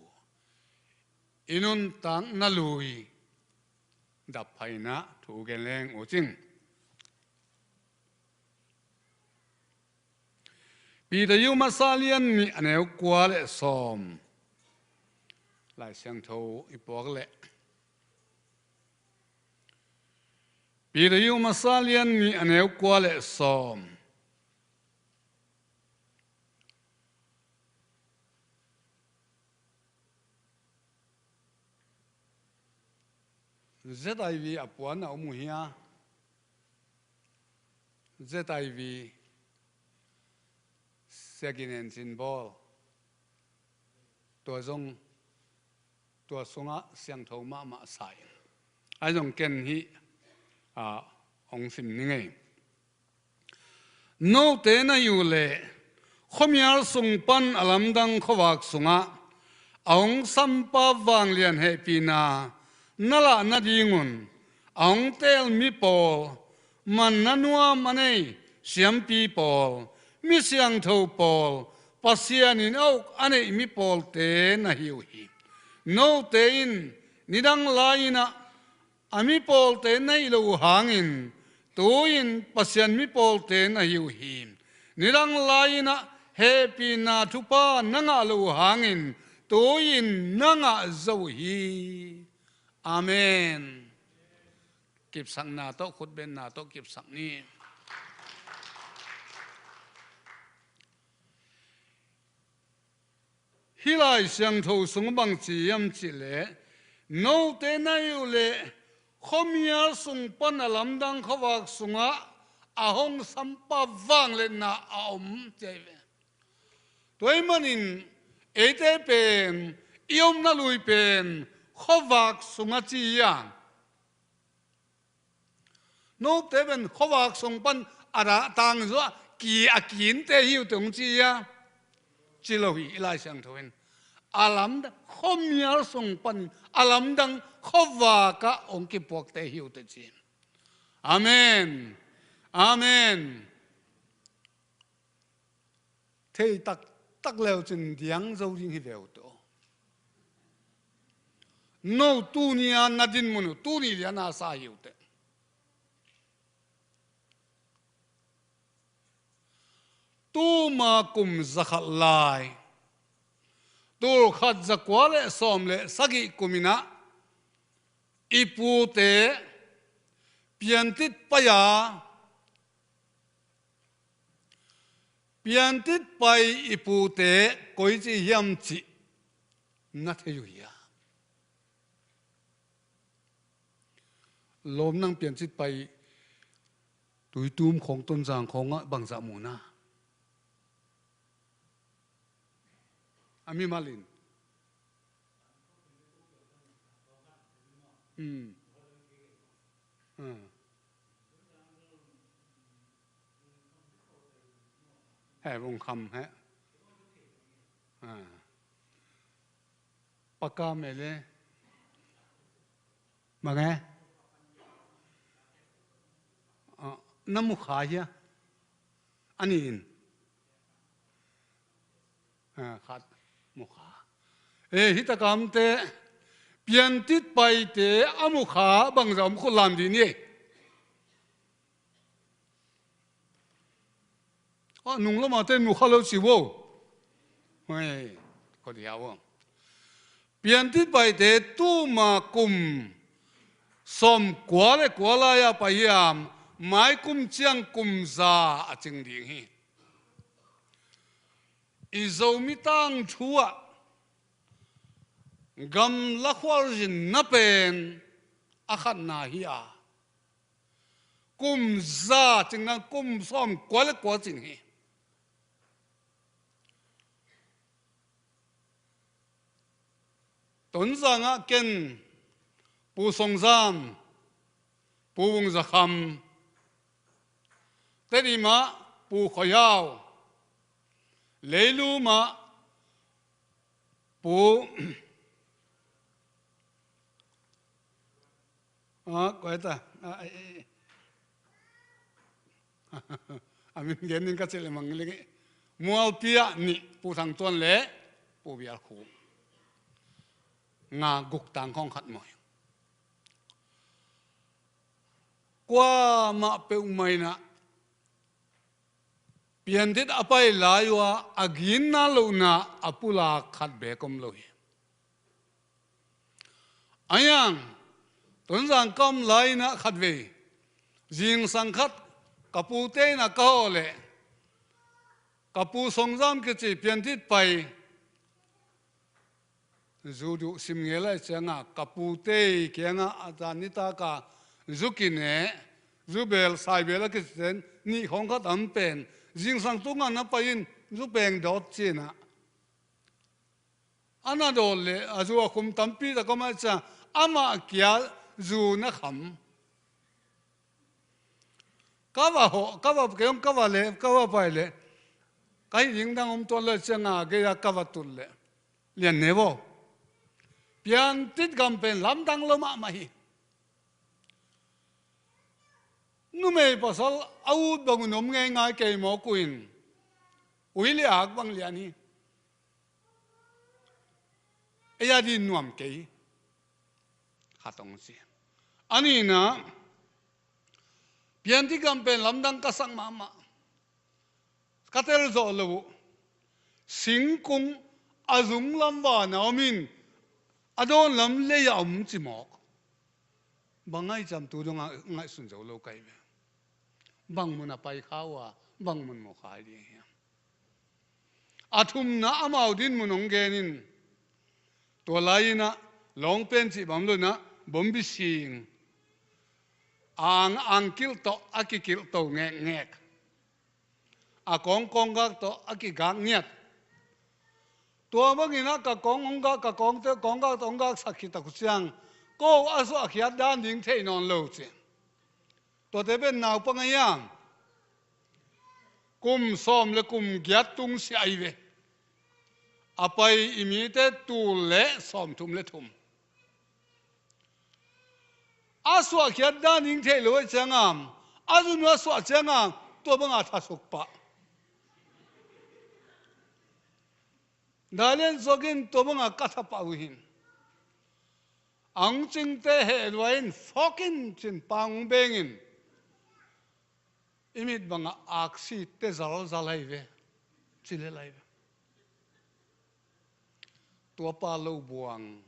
i nuntakna lui daphai-in ah thu gen leng uh cing. Peter masa lian nih a neu kua le sawm. Lai Siangtho i puak leh, Peter masa lian nih a neu kua le sawm. Z I V a puan a om uh hia? Z I V, Sia Gin En Cin bawl. Tua zong, tua sungah siangtho mahmah sa in. Ahi zong ken hih, ah, hong sim ning ei. Note na hi uh leh, khuamial sung pan a lamdang khuavak sungah a hong sampa vanglian hehpihna na lah nadingun a hong teel mi pawl, manna nuam a nei siampi pawl, mi siangtho pawl, Pasian in a uk a neih mi pawlte na hi uh hi. Note in nidang lai-in ah a mi pawlte na hih loh uh hangin, tu-in Pasian mi pawlte na hi uh hi. Nidang lai-in ah hehpihna thupha na ngah loh uh hangin, tu-in na ngah zo uh hi. Amen. Kipsakna tawh, khutbetna tawh kipsak ni. Hih Lai Siangtho sung bang ci hiam cih leh, note na hi uh leh khuamial sung pan a lamdang khuavak sungah a hong sampa vangliatna a om ci hi ve. Tua ahih manin eite pen i omna lui pen khuavak sungah ci hi a. Note pen khuavak sung pan a da tang zawh a ki, a kinte hi uh teh hong ci hi a, ci lo hi. I Lai Siangtho in a lamdang, khuamial sung pan a lamdang khuavak ah hong kipuakte hi uh teh ci. Amen. Amen. Thei taktak le uh cin diang zo ding hi ve uh teh. No tuni-a na dinmun uh tuni lian a sa hi uh teh. Tuma kum zakhat lai, tulkhat zakua le sawm le sagih kum in ah i pute piantit pai-a, piantit pai i pute koici hiam cih na thei uh hia? Lawm, nang piantit pai Tuitum khawng, Tonzang khawngah bangzah mu na? A mimal in. Hmm. Ah. He, Vung Kham he. Ah. Pakam e le. Mange? Ah, na mu kha hia? A nih in. Ah, khat mu kha. Eh, hih takam te, piantit paite a mu kha bangzah om khut lam dih ni. A nung lama te mu kha lo ci vo. Hei, khuat hia vo. Piantit paite tuma kum sawm kua le kua lai-a pai hiam, mai kum ciang kum za a cing ding hi. I Zomi tangthu ah gamla khualzinna pen a khatna hi a, kum za cing nang kum sawm kua le kua cing hi. Tonzang ah ken Pu Song Zam, Pu Vung Za Kham, Tedim ah Pu Khoi Hau, Leilum ah Pu Ah, koi ta. Ah, eh, eh. A min gen ning ka cih leh mang ling hi. Mualpi ah nih, Pu Thang Tuan le Pu Bial Khu. Nga guk tang khawng khat maw. Kuamah peuhmah in ah Piantit a pai lai uh ah a ginna lohna a pulak khat beek om lo hi. Ahi hang, Tonzang ka om lai-in ah khatvei zingsang khat ka pute inn ah ka hawh leh, ka pu Song Zam kici Piantit pai zu duh sim ngei lai ciangah ka pute kiangah a zan nitak a zu kineh, zu bel, sai bel a kicite nih khawng khat a om pen, zingsang tungah na pai in, zu peng dawt ci-in ah a na dawt leh a zu a khum tampi tak om ahih ciang amah kia zu na kham. Ka va hawh, ka va, kei hong ka va leh, ka va pai leh, ka hih ding dang om tuan lo ciangah gei-ah ka va tut leh, lian ne vaw. Piantit gam pen lamdang lo mahmah hi. Numei pasal a ut bang un om ngeingai kei mawk uh in, ui le ak bang lian hi. Ei a din nuam kei, khat hong ci. A nihna, Piantit gam pen lamdang ka sak mahmah. Ka tel zawh loh uh. Singkung a zunglam van a om in, a dawnlam lei a om ci mawk. Bang ngaihciam tu dong a ngaihsun zo lo ka hi ve. Bang mun a pai kha uh a, bang mun mu kha ding hiam. A thumna amau din mun hong gen in, tua lai-in ah lawngpen cih bang lo-in ah bombi sing, ang, ang kilh tawh a kikilh to ngekngek. A kawng kawnggak tawh a kigak ngiat. Tua bangin ah ka kawng hong gak, ka kawngte, kawnggak tawh hong gaksak khit tak uh ciang, ko a suahkhiat dan ding thei nawn lo ci. Tuate pen naupang ahi hiam? Kum sawm le kum giat tung sia ahi ve. A pai i mite tul le sawmthum le thum. A suahkhiat dan ding thei lo ahih ciangah, a zun uh a suah ciangah, tua bangah thasuk pah. Dai lian suak in tua bangah ka tha pah uh hi. Ang cingte heh lua in, fawk in ci-in pang hong beng in, i mit bangah aksi te zalzal ahi ve, ci lel ahi ve. Tua pa lo buang,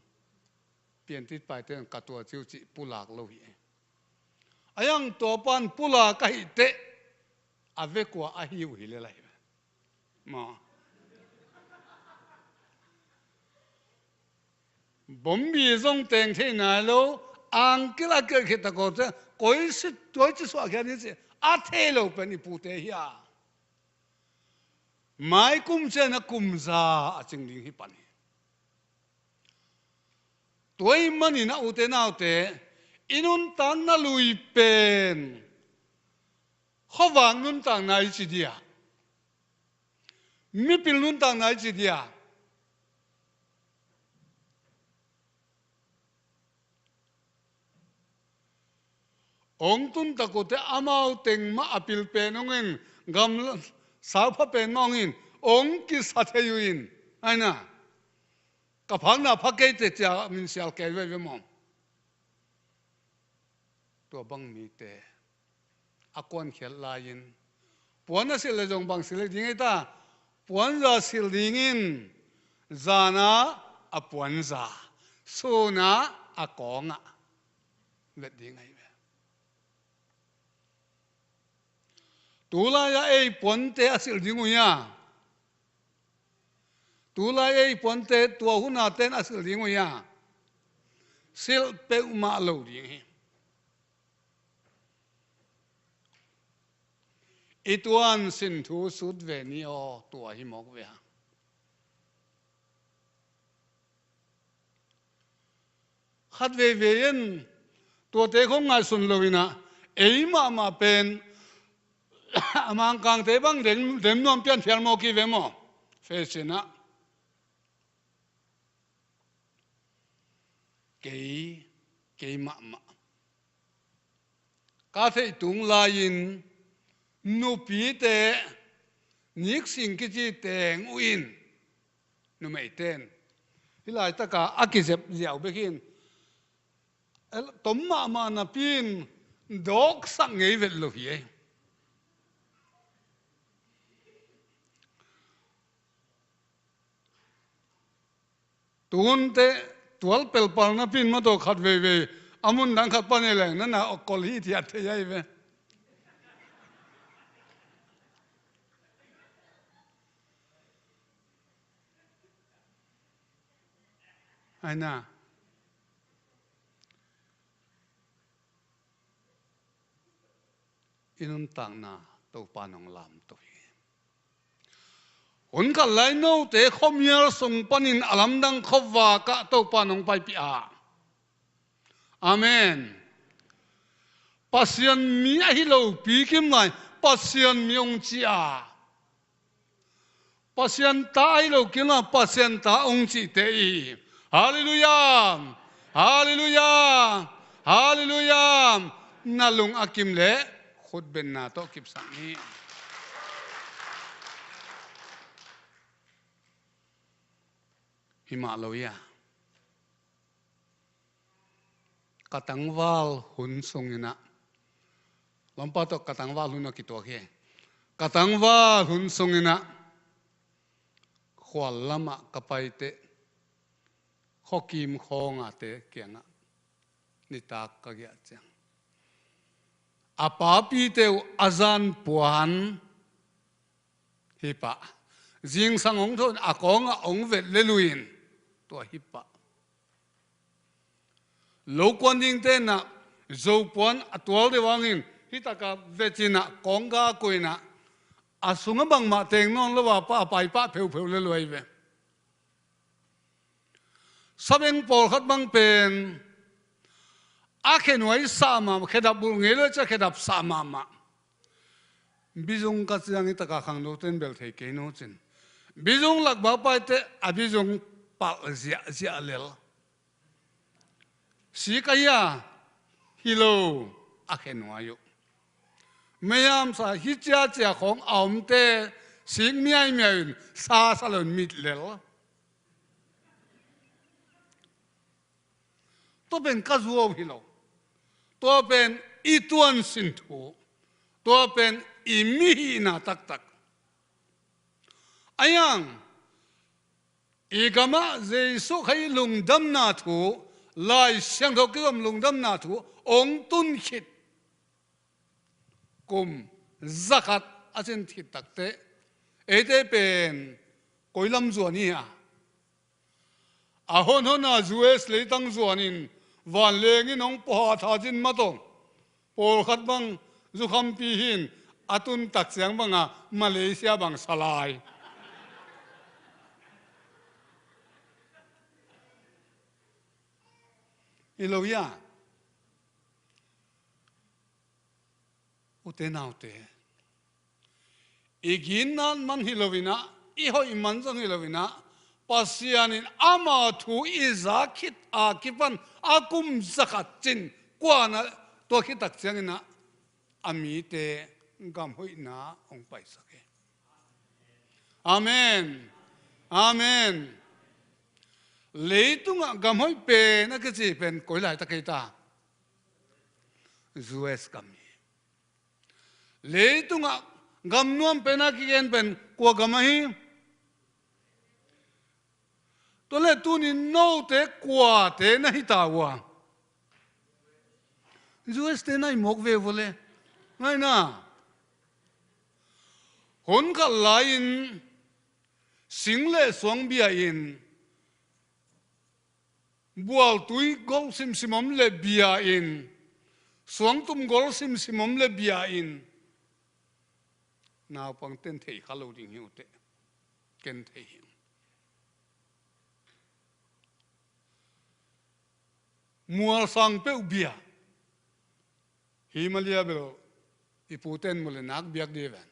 Piantit paite in ka tua ci uh cih pulak lo hi. Ahi hang tua pan pulak ahih teh, a vekua ahi uh hi lel ahi ve. Maw. Bombi zong teng thei nai lo, ang kilh a kilh khit tak uh ciang, koi si, koi ci suahkhiat ni ci, a thei lo pen i pute hi a. Mai kum ciang a kum za a cing ding hi pan hi. Tua ahih manin a ute naute, i nuntakna lui pen, khuavak nuntakna i ci dia, mipil nuntakna i ci dia. Hong tun tak uh teh amau teng mah a pil pen hong in, gam saupha pen mah hong in, hong kisa thei uh in, aina. Ka phakna pha kei teh cia min sial kei veve maw. Tua bang mite a kuankhiat lai-in, puan a silh le zong bang silh ding ei ta, puanza silh dingin, zana a puanza, suna a kawngah vet ding ahi ve. Tulai-a ei puante a silh ding uh hia? Tulai ei puante tua huna ten a silh ding uh hia? Silh peuhmah lo ding hi. I tuan sin thu sut ve ni aw, tua hi mawk ve a. Khat veivei in tuate khong ngaihsun lo in ah, ei mahmah pen a Mangkangte bang dem, dem nuam pian phial mawk hi ve maw? Fesin ah kei, kei mahmah ka theih tung lai-in Nupite niksing kici teng uh in, numeite in hih laitaka a kizep ziau bek hi in, tom mahmah napi in dawksak ngei vet lo hi ei. Tunte tual pelpal napi in mawtaw khat veivei a mun dang khat pan ei leng nana awkol hi thiat thei ahi ve. Aina, i nuntakna Topa nong lamto hi. Hun khat lai note khuamial sung panin a lamdang khuavakah Topa nong paipih a. Amen. Pasian mi ahi lopi kim lai Pasian mi hong ci a. Pasian ta ahi lo kim lai Pasian ta hong cihte i hi. Halleluiah. Halleluiah. Halleluiah. Na lung a kim leh khutbenna tawh kipsak ni. Hi mah lo ia, ka tangval hun sunginah, lawmpa tawh ka tangval hun a kituak hi. Ka tangval hun sunginah khual lamah ka paiteh khuakim khawngate kiangah nitak ka giah ciang a papite uh a zan puan hi pah. Zingsang hong tho in a kawngah hong vet lel uh in tua hi pah. Lokuan dingte inah zopuan a tual deuh hangin hih takah vecinah kawngga kuinah a sungah bangmah teng nawn lo a pah a paipah pheupheu lel uh ahi ve. Sabeng pawlkhat bang pen a khenuai sah mahmah, khedap bulh ngei lo cia khedap sah mahmah. Bizung ka ciang hi taka khangnote in bel thei kei no cin. Bizung lakbak paite a bizung palh ziahziah lel. Sik ahi a hi lo a khenuai uh. Meiamsa hi ciacia khawng a omte sik miaimiau in sasa lo in mit lel. Tua pen ka zuau hi lo. Tua pen i tuansin thu. Tua pen i mihihna taktak. Ayang i gamah Jesuh kha i lungdamna thu, Lai Siangtho kizom lungdamna thu ong tun khit kum zakhat a cin khit takteh eite pen koi lam zuan hi a? A honhona U S leitang zuanin vanlengin hong puaha thacin matong pawlkhat bang zukhampi hin a tuntak ciang banga Malaysia bang salai. I lo ia, ute naute, i ginat man hi loinah, i hoih man zong hi loinah, Pasian in ama thu i za khit a kipan a kum zakhat cin kuanah tua khit tak cianginah a mite gamhoihna hong paisak hi. Amen. Amen. Leitungah gamhoih pen a kici pen koi laitak hi ta? U S gam hi. Leitungah gam nuam pen a kigen pen kua gam ahi? Tua le tunin note kuate na hi ta uh a? U S te na hi mawk ve uh le. Ngaihna. Hun khat lai-in sing le suang bia-in bualtui gol simsim om le bia-in, suangtum gol simsim om le bia-in naupangten thei kha lo ding hi uh teh. Ken thei hi. Mualsang peuh bia. Himalaya bel i puten mu le nak biak dih ven.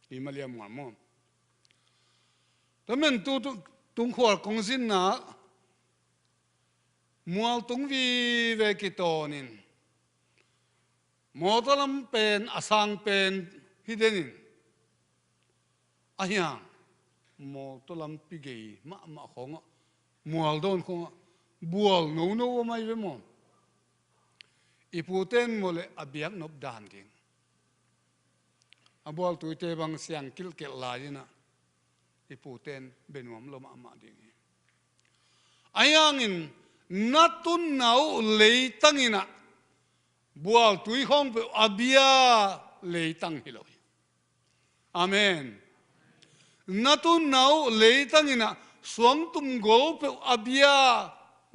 Himalaya mual maw? Tamen tu, tu, tungkhual kong zinna mual tung vive kitawnin mawtaw lam pen a sang pen Hih denin a hiang mawtaw lampi gei mahmah khawngah, mualdawn khawngah bual nono a mai ve maw? I pute in maw leh a biaknop dan ding, a bualtuite bang siang kilhkelh lai-inah i pute in benuam lo mahmah ding hi. Ahi hangin na tunna uh leitanginah bualtui khawng peuh a bia leitang hi lo hi. Amen. Na tunna uh leitanginah suangtum gol peuh a bia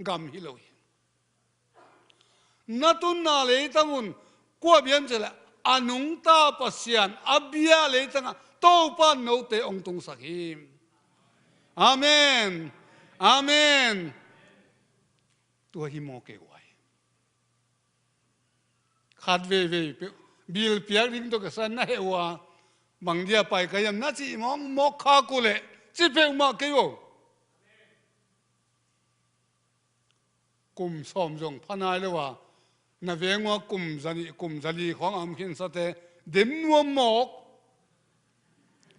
gam hi lo hi. Na tunna leitang un kua biam cihleh a nungta Pasian a bia leitangah Topa in note hong tungsak hi. Amen. Amen. Tua hi maw kei uai. Khat veivei peuh bilpiak ding tawh kisa na heh uh a, bang dia pai ka hiam na cih mawkmawk khak uh leh ci peuhmah kei uh. Kum sawm zong pha nai lo a, na veng uh a kum zanih kum zali khawng a om khinsate dem nuam mawk.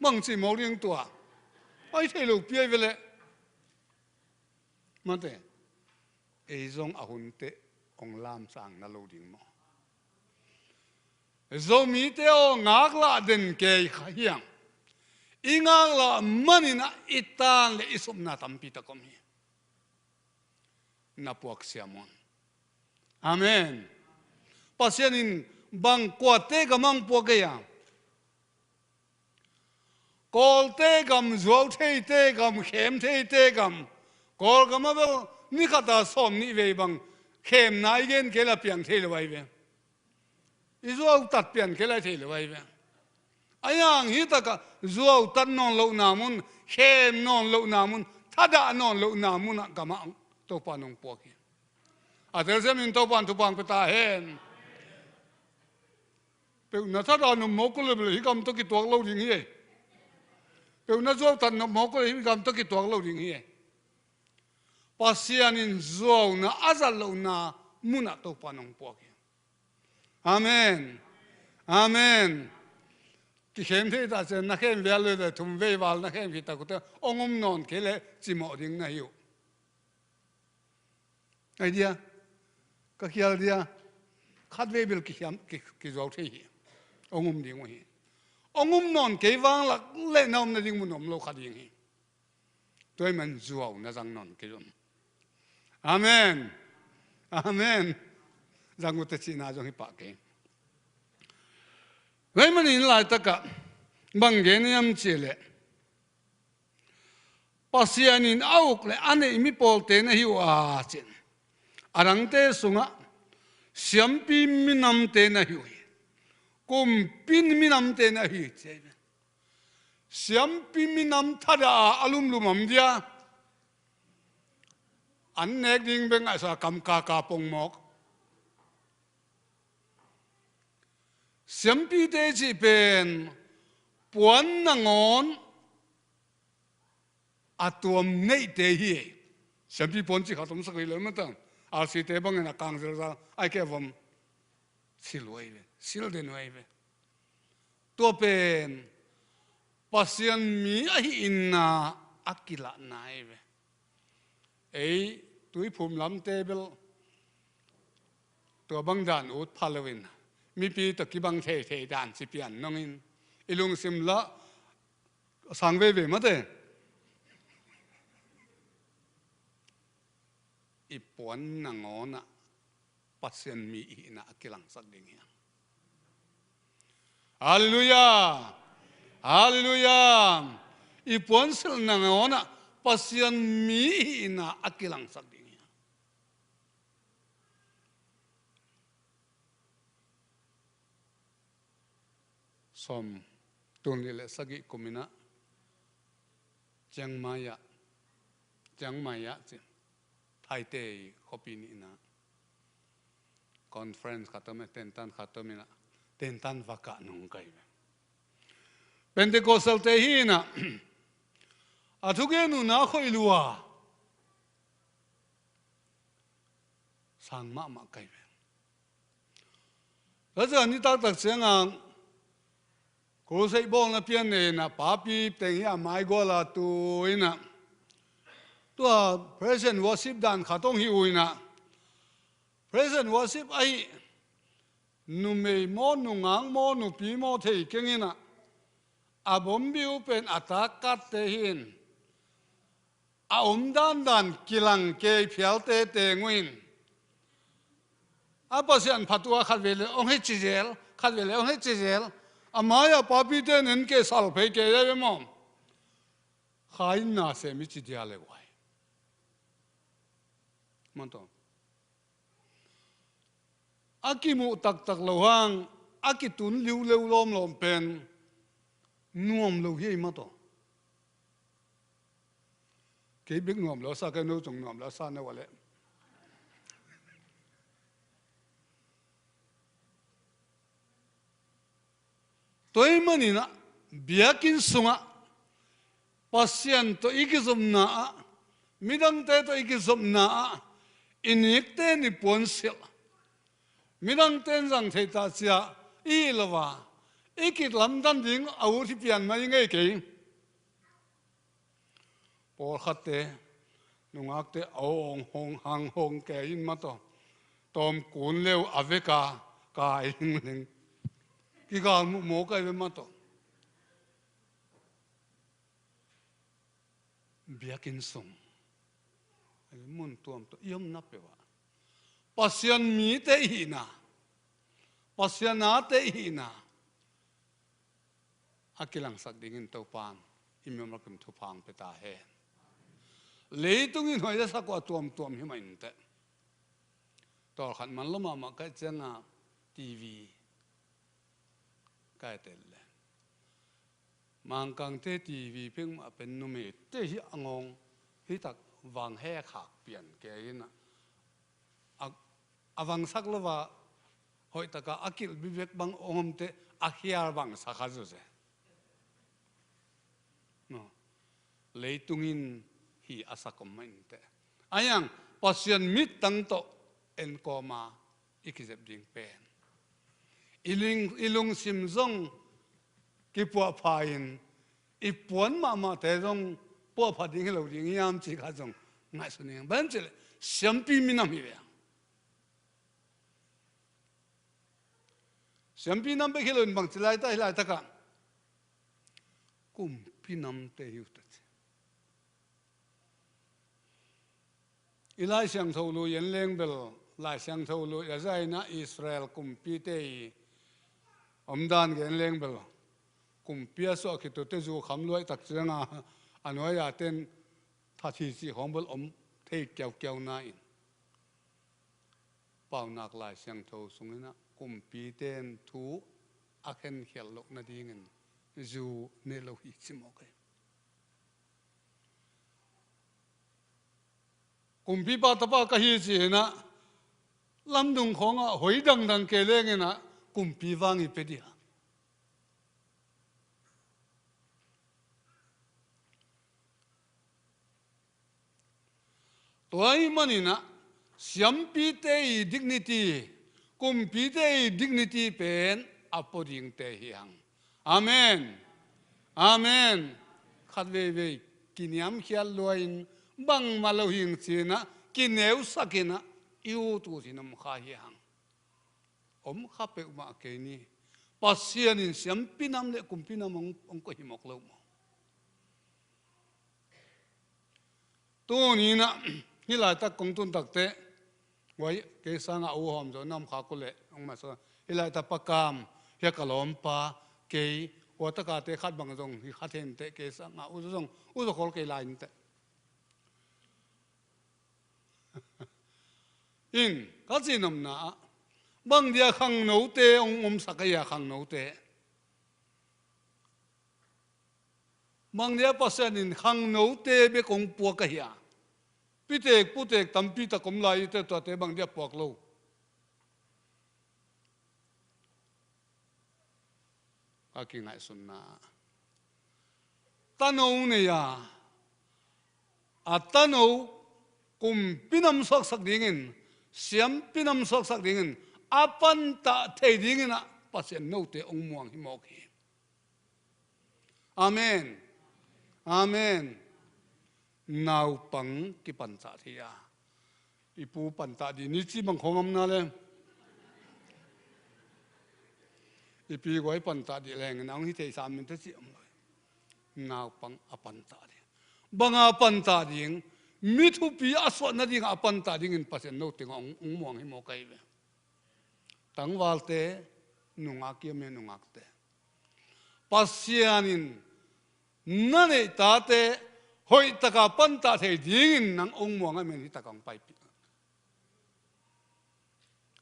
Bang cih mawk ding tua ai thei lo piai ve leh. Mate, ei zong a hun teh hong lamsang na lo ding maw? Zomite aw, ngaklah den kei kha hiang. I ngaklah maninah i tan le i sumna tampi tak om hi. Na puak siam un. Amen. Pasian in bang kuate gam ang puak ei a? Kawlte gam, zuau theite gam, khem theite gam. Kawlgam ah bel ni khat a sawm nih vei bang khemna i gen kei la piang thei lo ahi ve. I zuau tat pian kei la thei lo ahi ve. Ahi hang hih takah zuau tat nawn lohna mun, khem nawn lohna mun, thadah nawn lohna munah gamah Topa nong puak hi. A telsiam in Topa in thupha pia ta hen. Peuhna thadah nop mawk uh leh hih gam tawh kituak lo ding hi. Peuhna zuau tat nop mawk uh leh hih gam tawh kituak lo ding hi. Pasian in zuauna a zat lohna munah Topa nong puak hi. Amen. Amen. Kikhem thei ta cian na khem vial le thum vei val na khem khit tak uh teh hong um nawn kei leh cimawh ding na hi uh. Ai dia, ka khial dia, khat vei bel kikhiam, ki, kizuau thei hi. Hong um ding uh hi. Hong um nawn kei vanglak leh na omna ding mun om lo kha ding hi. Tua ahih man zuau na zang nawn kei un. Amen. Amen. Zang uh teh cihna zong hi pah kei. Tua ahih manin laitakah bang gen hiam cih leh Pasian in a uk le a neih mi pawlte na hi uh a cin. A dangte sungah siampi minamte na hi uh hi. Kumpi minamte na hi uh hi ci hi. Siampi minam thadah a a lumlum om dia. An nek ding bek ngaihsun a kam kaka pongmawk. Siampite cih pen puan nangawn a tuam neihte hi. Siampi puan cih khat omsak hi lo mata. Alsite bangin a kang zelzal ai keh a vom. Sil uh ahi ve, sil den uh ahi ve. Tua pen Pasian mi ahihna a kilahna ahi ve. Ei tuiphum lamte bel tua bang dan ut pha loin mipi tawh kibang theithei dan ci pian nongin i lungsim lah sang veivei mate. I puan nangawnah Pasian mi ihihna a kilangsak ding hi. Halleluiah. Halleluiah. I puansilh nangawnah Pasian mi ihihna a kilangsak ding hi. Sawm tul nih le sagih kuminah Chiang Mai ah, Chiang Mai ah ci, Thaite khuapi nihna conference khat om e, tentan khat om inah, tentan vakah nong kai ve. Pentecostal te hi inah a thugen uh na khoih lua sang mahmah kai ve. Tua ciang nitaktak ciangah Crusade bawlna pian nei inah papi teng hi a mai guala tu inah tua praise and worship dan khat hong hi uh inah praise and worship ahi numei maw, nungak maw, nupi maw thei keng inah a bombi uh pen a takkatte hi in a om dandan kilang kei phialte teng uh in a Pasian phat uh a khat vei le hong hei ci zel, khat vei le hong hei ci zel. A mai-ah papite nen kei sal phei kei a ve maw? Kha in na sem i ci dia le uai. Mataw. A kimuh taktak lo hang a kitun liuleu lawmlawm pen nuam lo hi ei mataw. Kei bek nuam lo a sa, kei no cung nuam lo a sa na uale. Tua ahih maninah biakinn sungah Pasian tawh i kizopna ah, midangte tawh i kizopna ah i nikte in i puansilh, midangte in zang theih tah ciah i hi lo a, i kitlamdan ding a ut hi pian mah i ngei kei. Pawlkhatte nungakte a hong hong hang hong kei in mataw. Tawm kun leu a veka ka hing leng kigal muh mawk ai ve mataw. Biakinn sung, mun tuam tawh i omna peuh ah Pasian mite i hihna, Pasian ate i hihna a kilangsak dingin Topan i mimal kim thupha hong pia ta hen. Leitung in hoih a sak uh a tuamtuam hi mah inteh. Tawlkhat man lua mahmah kaih cianga T V kai tel le Mangkangte T V pek mah pen numeite hi a ngawng hi tak vang he khak pian kei inah a, a vangsak lo a hoih taka a kilh bibek bang ong omte a khial vangsak a zuse. No. Leitung in hi a sak om mah inteh. A hiang Pasian mittang tawh en kawma i kizep ding pen i ling, i lungsim zong kipuahpha in i puan mahmahte zong puahpha ding hi lo ding hiam cih kha zong ngaihsun ing. Ban cileh siampi minam hi ve. Siampi nam bek hi lo in bangci laita hi laitakah kumpi namte hi uh ta ci. I Lai Siangtho lui en leng bel, Lai Siangtho lui a zaina Israel kumpite i omdan gen leng bel, kumpi a suah khitute zu kham luaih tak cianga a nuai-a ten that hi cih khawng bel om thei kiaukiau na in. Paunak Lai Siangtho sunginah kumpite in thu a khenkhialh loh nadingin zu ne lo hi ci mawk ei. Kumpipa tapa ka hi ci-inah lamdung khawngah hoi dangdang kei lenginah kumpi vang i pia dia. Tua ahih maninah siampite i dignity, kumpite i dignity pen a pua dingte hi hang. Amen. Amen. Khat veivei kiniamkhiat lua-in bangmah lo hing cinah kineusakinah i ut ut in om kha hi hang. Om kha peuhmah kei ni. Pasian in siampi nam le kumpi nam hong, hong koih hi mawk lo maw? Tuninah hih laitak kong tun takteh, wai, kei sangah u hawm zaw nam kha kuleh hong masa. Hih laitak pakam, hia ka lawmpa, kei, ua takate khat bang zong hi kha thei inteh, kei sangah u zaw zong u zaw khol kei lai inteh. In ka cihnopna ah bang dia khangnote hong omsak ahi a, khangnote? Bang dia Pasian in khangnote bek hong puak ahi a? Pitek putek tampi tak om lai i te tuate bang dia puak lo? Ka kingaihsunna ah tano nei a, a tano kumpi nam suaksak dingin, siampi nam suaksak dingin a pantah thei dinginah Pasian note hong muang hi mawk hi. Amen. Amen. Naupang kipancah thei a, i pu pantah dih ni ci bang khawng om na le, i pi guai pantah dih leng in a hong hi thei sam min te ci om lo. Naupang a pantah dih. Banga pantah ding? Mi thupi a suah nadingah a pantah dingin Pasian no tengah hong, hong muang hi maw ka hi ve. Tangvalte, nungak i a mi nungakte, Pasian in na neih tate hoihtaka pantah thei dingin nang hong muang a, men hitakah hong paipih.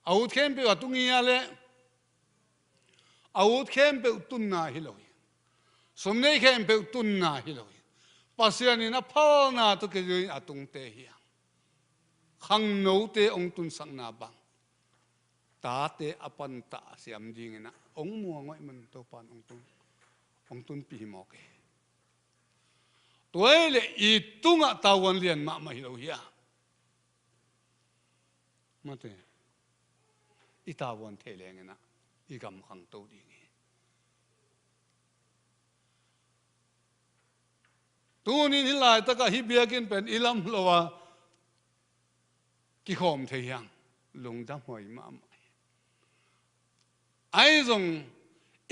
A ut khempeuh a tung hi a leh, a ut khempeuh tunna hi lo hi. Sum neih khempeuh tunna hi lo hi. Pasian in a phalna tawh kizui a tungte hi a, khangnote hong tunsakna bang, tate a pantah siam dingin a hong muang hoih man Topan hong tun, hong tunpih hi mawk hi. Tua hi leh i tungah tavuan lian mahmah hi lo hi a, mate, i tavuan thei lengin a, i gam khangto ding hi. Tunin hih laitakah hih biakinn pen i lam lo a kikhawm thei hi hang, lungdam huai mahmah hi. Ahi zong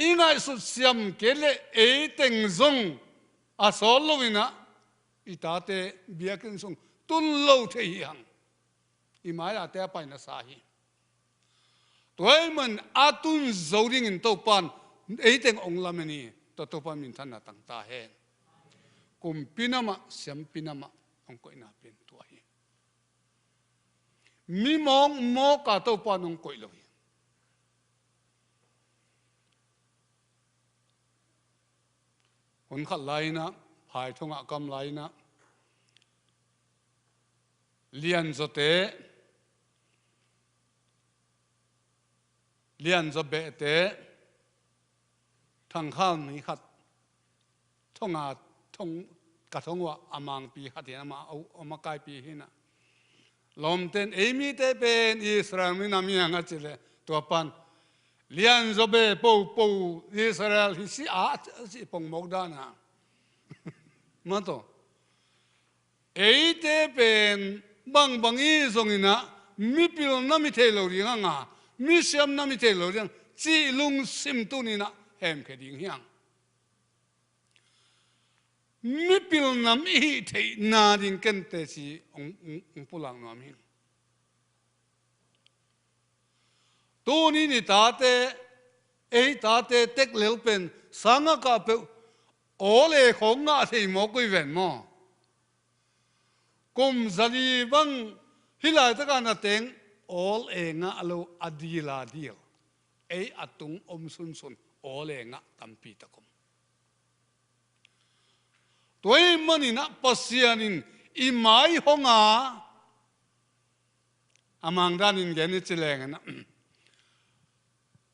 i ngaihsut siam kei leh eiteng zong a sawt loin a, i tate biakinn sung tun lo thei hi hang. I mai-ate a paina sa hi. Tua ahih man a tun zo dingin Topan eiteng hong lamen hi. Tua Topan minthanna tang ta hen. Kumpi namah, siampi namah hong koihna pen tua hi. Mi mawkmawk a Topan hong koih lo hi. Hun khat lai-in a, phaithong ah kam lai-in a, lianzawte, lianzaw behte, thangkhal mi khat, thonga, thong, ka thong uah a mangpi khat hi in, amah a, a makaipi hi in a, lawmten, "Ei mite pen Israel mi nam hi hang," a cih leh, tua pan, "Lianzaw beh popo Israel hi si a," a cih pongmawk dan a. Mate, eite pen bangbang i hih zongin a, mipil na mi thei lo ding hang a, misiam na mi thei lo ding hang, cih lungsim tuni-in a hemkhia ding hi hang. Mipil nam i hih theihna ding ken teci hong, hong, hong pulak nuam hi. Tuni-in i tate, ei tate teklel pen sangah kah peuh awl e khawng ngah thei mawk uh hi ven maw? Kum zali bang hih laitakah na teng awl e ngah lo, a dil a dil. Ei a tung om sunsun awl e ngah tampi tak om. Tua ahih manin a Pasian in i mai hong a, a mangdanin gen i ci leng in a,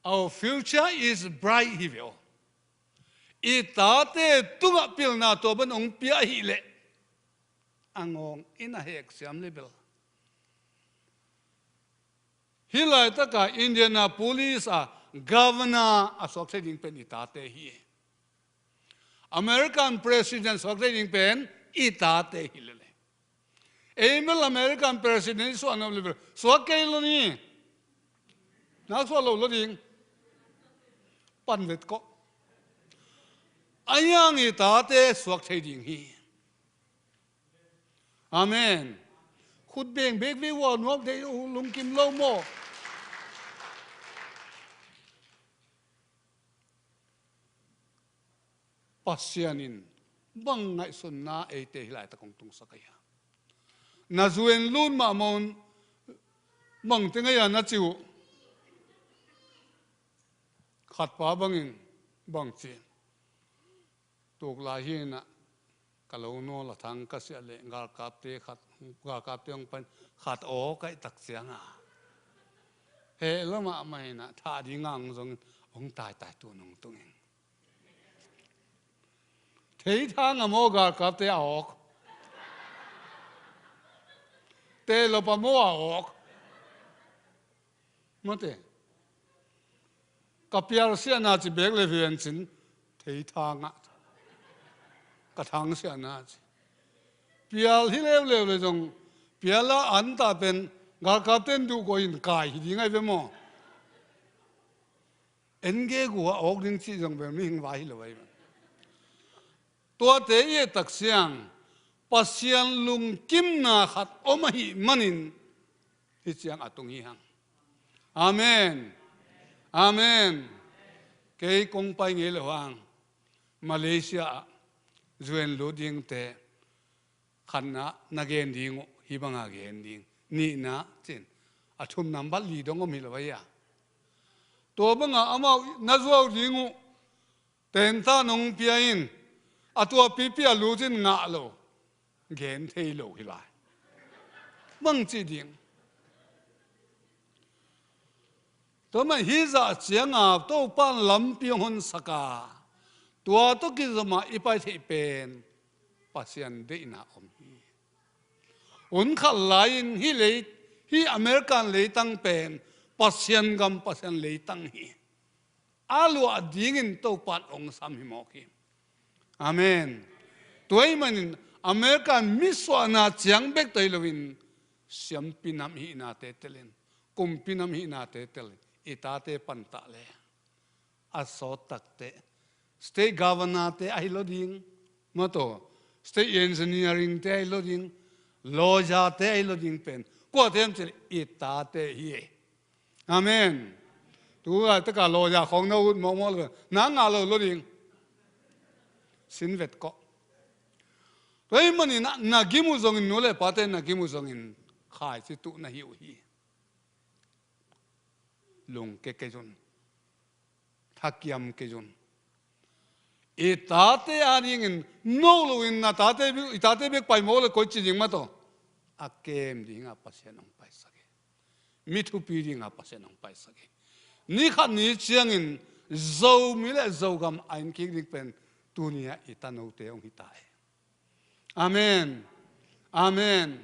"Our future is bright," hi ve aw. I tate tungah pilna tua bang hong pia ahih leh, a ngawng in a hek siam leh bel, hih laitakah Indianapolis a governor a suak thei ding pen i tate hi. American president suak thei ding pen i tate hi lel e. Ei bel American president i suah nuam leh bel suak kei lo ni. Nak suah lo lo ding. Pan vet kawh. Ahi hang i tate suak thei ding hi. Amen. Khut beng bek ve ua, nuam thei uh lungkim lo maw? Pasian in bang ngaihsunna eite hih laitak hong tungsak ahi a? Na zu en lut mahmah un, bang teng ahi a na ci uh? Khatpa bangin bang ci, "Tuk lai hi in a, ka lo nawl a thang ka siah leh galkapte khat, galkapte hong pan khat aw kaih tak ciang a, heh lo mahmah in a, thah ding a hong zongin hong taitai tun hong tung in." Theithang a maw galkapte a awk? Tehlop a maw a awk? Mate. Ka pialsiahna ci bek le viancin theithang ah ka thangsiahna ci. Pial hi leuleu le zong, pial a an tah pen galkapten duh kawh in kai hi ding ahi ve maw? En gegu a awk ding cih zong bel mihing vai hi lo ahi ve. Tuate i et tak ciang Pasian lungkimna khat om ahih manin hih ciang a tung hi hang. Amen. Amen. Kei kong pai ngei lo hang Malaysia ah zuan lut dingte khatna na gen ding uh, hih banga gen ding, nihna cin, a thumna bat li dong om hi lo ahi a. Tua banga amau na zuau ding uh tenta nong pia in, a tua pipi a lut in ngah lo, gen thei lo hi lai. Bang ci ding? Tua mah hih zah cianga Topa lampi hong honsak a, tua tawh kizom a i pai theih pen Pasian deihna om hi. Hun khat lai-in hih lei, hih American leitang pen Pasian gam, Pasian leitang hi. A luah dingin Topan hong sam hi mawk hi. Amen. Tua ahih manin America misuahna ciang bek tawh hi loin siampi nam hihnate telin, kumpi nam hihnate telin i tate pantah le a sawt takte, state governor-te ahi lo ding, maw taw, state engineering-te ahi lo ding, lawyer-te ahi lo ding pen kuate hiam cih leh i tate hi. Amen. Tu laitaka lawyer khawng na ut mawkmawk lo, na ngah lo lo ding. Sin vet kawh. Tua ahih manin na gim uh zongin, nu le pate na gim uh zongin khaici tuh na hi uh hi. Lungke kei un. Thakiam kei un. I tate adingin no loin na tate bek, i tate bek pai mawk le koici ding maw taw? A kem dinga Pasian hong paisak hi. Mi thupi dinga Pasian hong paisak hi. Ni khat ni ciangin Zomi le Zogam a en kik ding pen tuni-ah i tanote hong hi ta hi. Amen. Amen.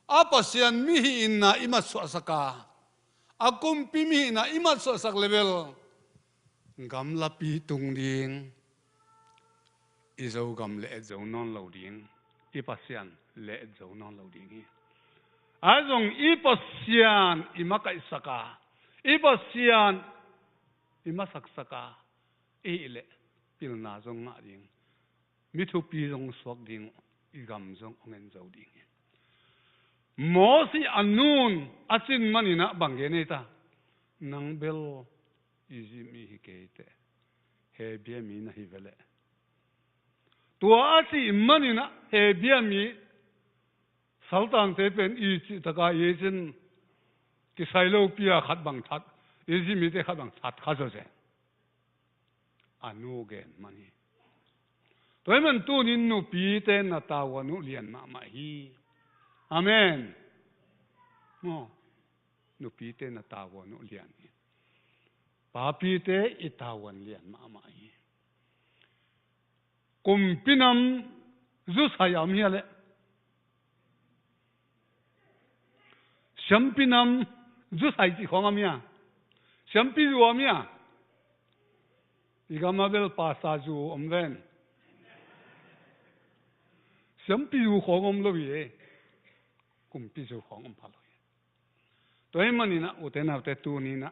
A Pasian mi hihna i matsuahsak a, a kumpi mi hihna i matsuahsak le bel gamlapi tung ding, i Zogam le et zo nawn lo ding, i Pasian le et zo nawn lo ding hi. Ahi zong i Pasian i makaihsak a, i Pasian i masaksak a, i hih leh pilna zong ngah ding, mi thupi zong suak ding uh, i gam zong hong en zo ding hi. Mosi a nun a cin maninah bang gen ei ta? Nang bel Egypt mi hi kei teh, Hebia mi na hi veleh. Tua a cih maninah Hebia mi saltangte pen i cih taka i cin kisai lopi a khat bang that, Egypt mite khat bang that kha zawzen. A nu gen man hi. Tua hi man tunin nupite na tavuan uh lian mahmah hi. Amen. Maw, nupite na tavuan uh lian hi. Papite i tavuan lian mahmah hi. Kumpi nam zusai a om hi a leh. Siampi nam zusai cih khawng a om hi a. Siampi zu a om hi a. I gam a bel pasta zu om ven. Siampi zu khawng om lo hi e. Kumpi zu khawng om pha lo hi. Tua hi maninah ute naute tuninah,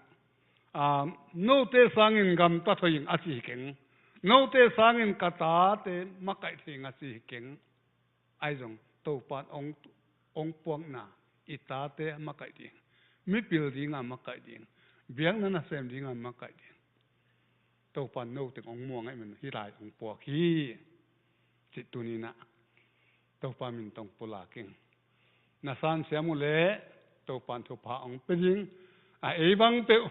ah, note sangin gamtat hoih ing a ci hi keng. Note sangin ka tate makaih thei ing a ci hi keng. Ahi zong Topan hong, hong puakna i tate a makaih ding, mipil dinga makaih ding, biakna nasem dinga makaih ding. Topan note hong muang ahih man hih lai hong puak hi. Cih tuninah Topa min tawh pulak ing. Na sansiam uh leh Topan thupha hong pia ding. A ei bang peuh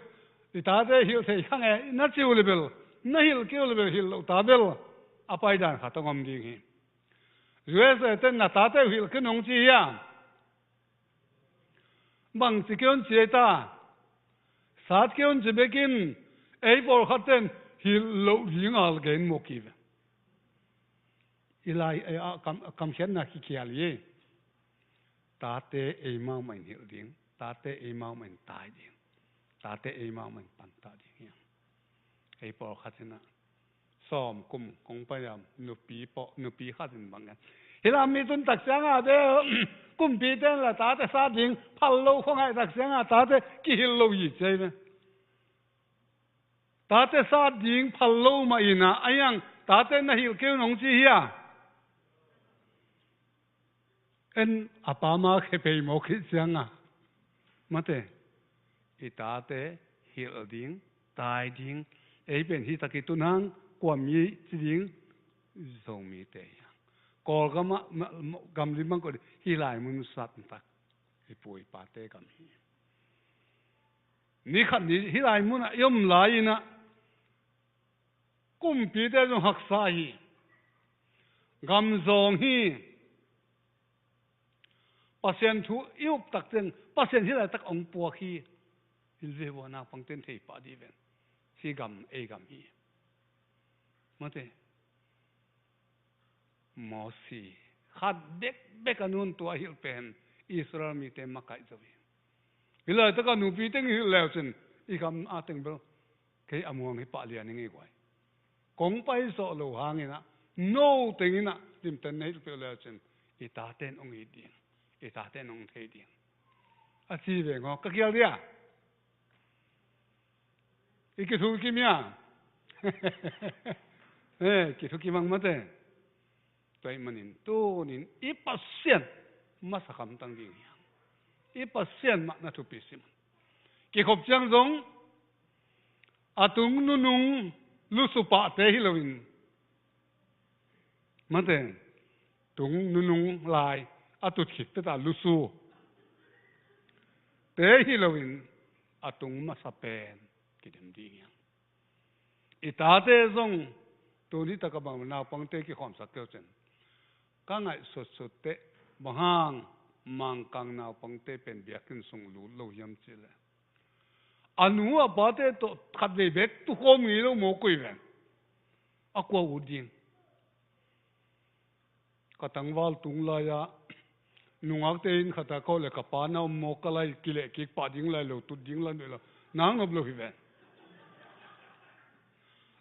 i tate hilh thei kha nge na ci uh le bel, na hilh kei uh le bel, hilh loh ta bel a paidan khat hong om ding hi. U S A ten na tate uh hilh kei un hong ci hi a. Bang ci kei un ci ei ta? Sat kei un ci bekin ei pawlkhat ten hilh loh dinga gen mawk hi ve. I lai, eh, a kam, a kamkhiatna kikhial hi. Tate eimau mah in hilh ding, tate eimau mah in tai ding, tate eimau mah in pantah ding hi. Ei pawlkhat inah Tawm kum kong pai a, nupi pawh, nupi khat in bang en. Hih lai mi tun tak ciangah de, kumpite in la tate sat ding phal lo khua ngaih tak ciangah tate kihilh lo hi ci a hi ve. Tate sat ding phal lo mah in ah, a hiang tate na hilh kei un hong ci hi a. En a pa ma khe pei mawk hi ciangah. Mate, i tate hilh ding, tai ding, ei pen hi tak i tun hang, kua mi ci ding, Zomite hi hang. Kawlgam ah, ma-, ma-, gam lim bang kawh ding, hih lai mun sat tak, i pu i pate gam hi. Ni khat ni hih lai mun ah i om lai in ah, kumpite zong haksa hi. Gam zawng hi. Pasian thu i up tak ciang, Pasian hih laitak hong puak hi. Hih ve vua naupangte in thei pah dih ven. Hih gam, ei gam hi. Mate. Mosi. Khat bekbek a nun tua hilh pen Israel mite makaih zo hi. Hih laitak a nupi teng hilh leu cin, i gam a teng bel kei a muang hi pah lian i ngei guai. Kong pai zawh lo hangin ah, no teng in ah limten na hilh peuh leu cin, i tate in hong it ding, i tate in hong thei ding. A ci veng aw, ka kial dia. I kithukim hia? Eh, kithukim hang mate. Tua ahih manin tunin i Pasian masa khamtang ding hi hang. I Pasian mah na thupi sim. Kikhop ciang zong a tung nunung lusu pahte hi loin, mate, tung nunung lai a tut khit peta lusu te hi loin a tung masa pen kidem ding hi hang. I tate zong tuni taka bang naupangte kikhawmsak keu cin, ka ngaihsutsut teh, bang hang Mangkang naupangte pen biakinn sung lut lo hiam cih leh, a nu a pate tawh khatvei bek tukhawm ngei lo mawk uh hi ven. A kua ut ding? Ka tangval tung lai-ah nungakte inn khat ah ka om leh ka pa na om maw, ka lai kileh kik pah ding lai lo, tut ding lai lo, nang nop lo hi ven.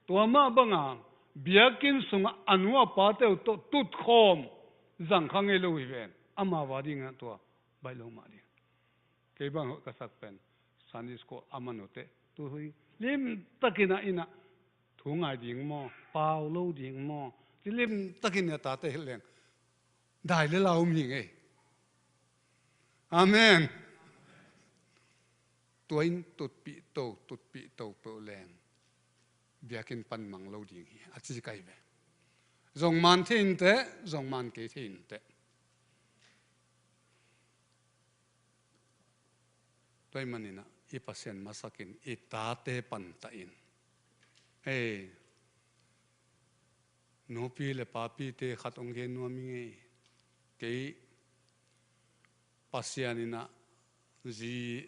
Tua mah banga biakinn sungah a nu a pate uh tawh tutkhawm zang kha ngei lo hi ven. Amau a dingah tua baih lo mah ding. Kei bang hoih ka sak pen Sunday school a man uh teh, tu hi limtakin ah inn ah thu ngai ding maw, pau lo ding maw, ci limtakin a tate hilh leng dai le la om hi ngei. Amen. Tua in tutpih to, tutpih to peuh leng biakinn pan mang lo ding hi, a ci kai ve. Zong man thei in teh, zong man kei thei in teh. Tua ahih manin ah i Pasian masakin i tate pantah in. Hei, nupi le papite khat hong gen nuam i ngei. Kei Pasian in ah zi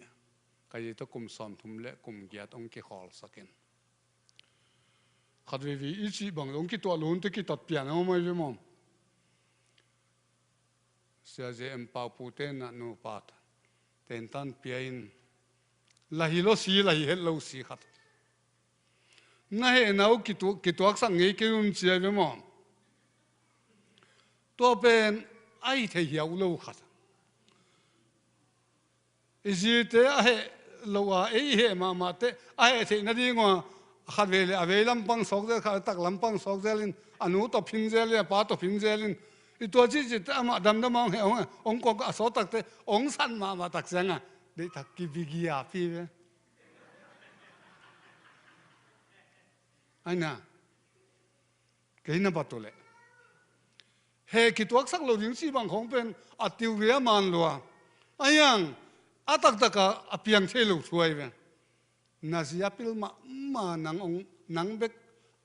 ka zi tawh kum sawmthum le kum giat hong kikhawlsakin. Khat veivei i cih bang hong kituah lo hun teh kitat pian a om ahi ve maw. Sia J M Pau pute in ah nupa tentan pia in, la hi lo si, la hi het lo si khat. Na hehna uh kitu-, kituaksak ngei kei un ci ahi ve maw. Tua pen a hi thei hiau lo khat. I zite a heh loh a, ei i heh mahmah teh a heh theih nading uh a, khat vei le a vei lampang sawk zel, khat a tak lampang sawk zel in, a nu tawh phin zel in, a pa tawh phin zel in, i tua cihcih teh amah damdam a hong heh, hong heh, hong kawk a sawt tak teh hong sat mahmah tak ciangah deihtak kibigia pi ve. Aina. Kei na bat uh leh heh kituaksak lo ding cih bang khawng pen a tiuge a man lua. A hiang a taktak a, a piang thei lo thu ahi ve. Na zi a pil mahmah nang hong, nang bek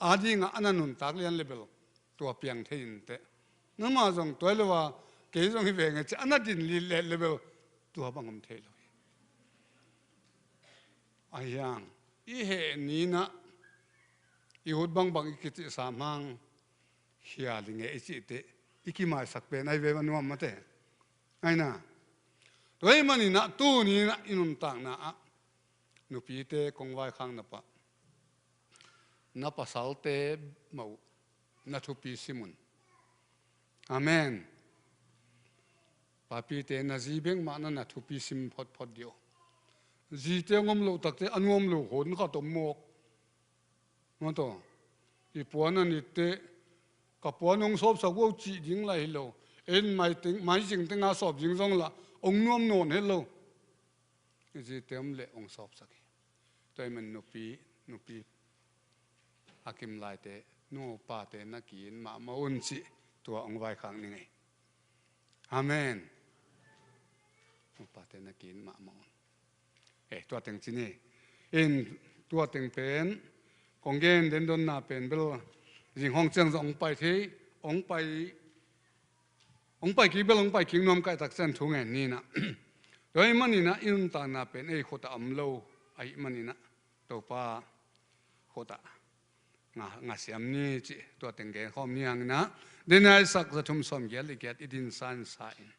a dingah a na nuntak lian le bel tua piang thei in teh. Nangmah zong tua hi lo a, kei zong hi veng e ci a na din lillet le bel tua bang om thei lo hi. A hiang i heh ni-in ah i ut bangbang i kicihsam hang hial i ngei i cih teh i kimaisak pen ahi ve, a nuam mate. Aina. Tua ahih manin ah tuni-in ah i nuntakna ah nupite kong vaikhakna pah na pasalte mah uh na thupi sim un. Amen. Papite, na zi bek mah na na thupi sim photphot dih uh. Zite hong om loh takte a nuam lo hun khat om mawk. Maw taw, i puan a nitte, ka puan hong sawpsak uh cih ding lah hi lo. Ei in mai teng, mai zing tenga sawp ding zong lah hong nuam nawn het lo. I zite om leh hong sawpsak hi. Tua ahih man nupi, nupi a kim laite, nupate na ki-it mahmah un cih tua hong vaikhak ning ei. Amen. Nupate na ki-it mahmah un. Eh, tua teng ci ni. In, tua teng pen kong gen dendonna pen bel zing hong ciang zong hong pai thei, hong pai, hong pai kik bel hong pai kik nuam kei tak ciang thu ngen ni na. Tua ahih manin ah i nuntakna pen ei khut ah om lo ahih manin ah Topa khut ah nga, nga siam ni cih tua teng gen khawm ni hang in ah, Denai sak za thum sawm giat le giat i din sansa in.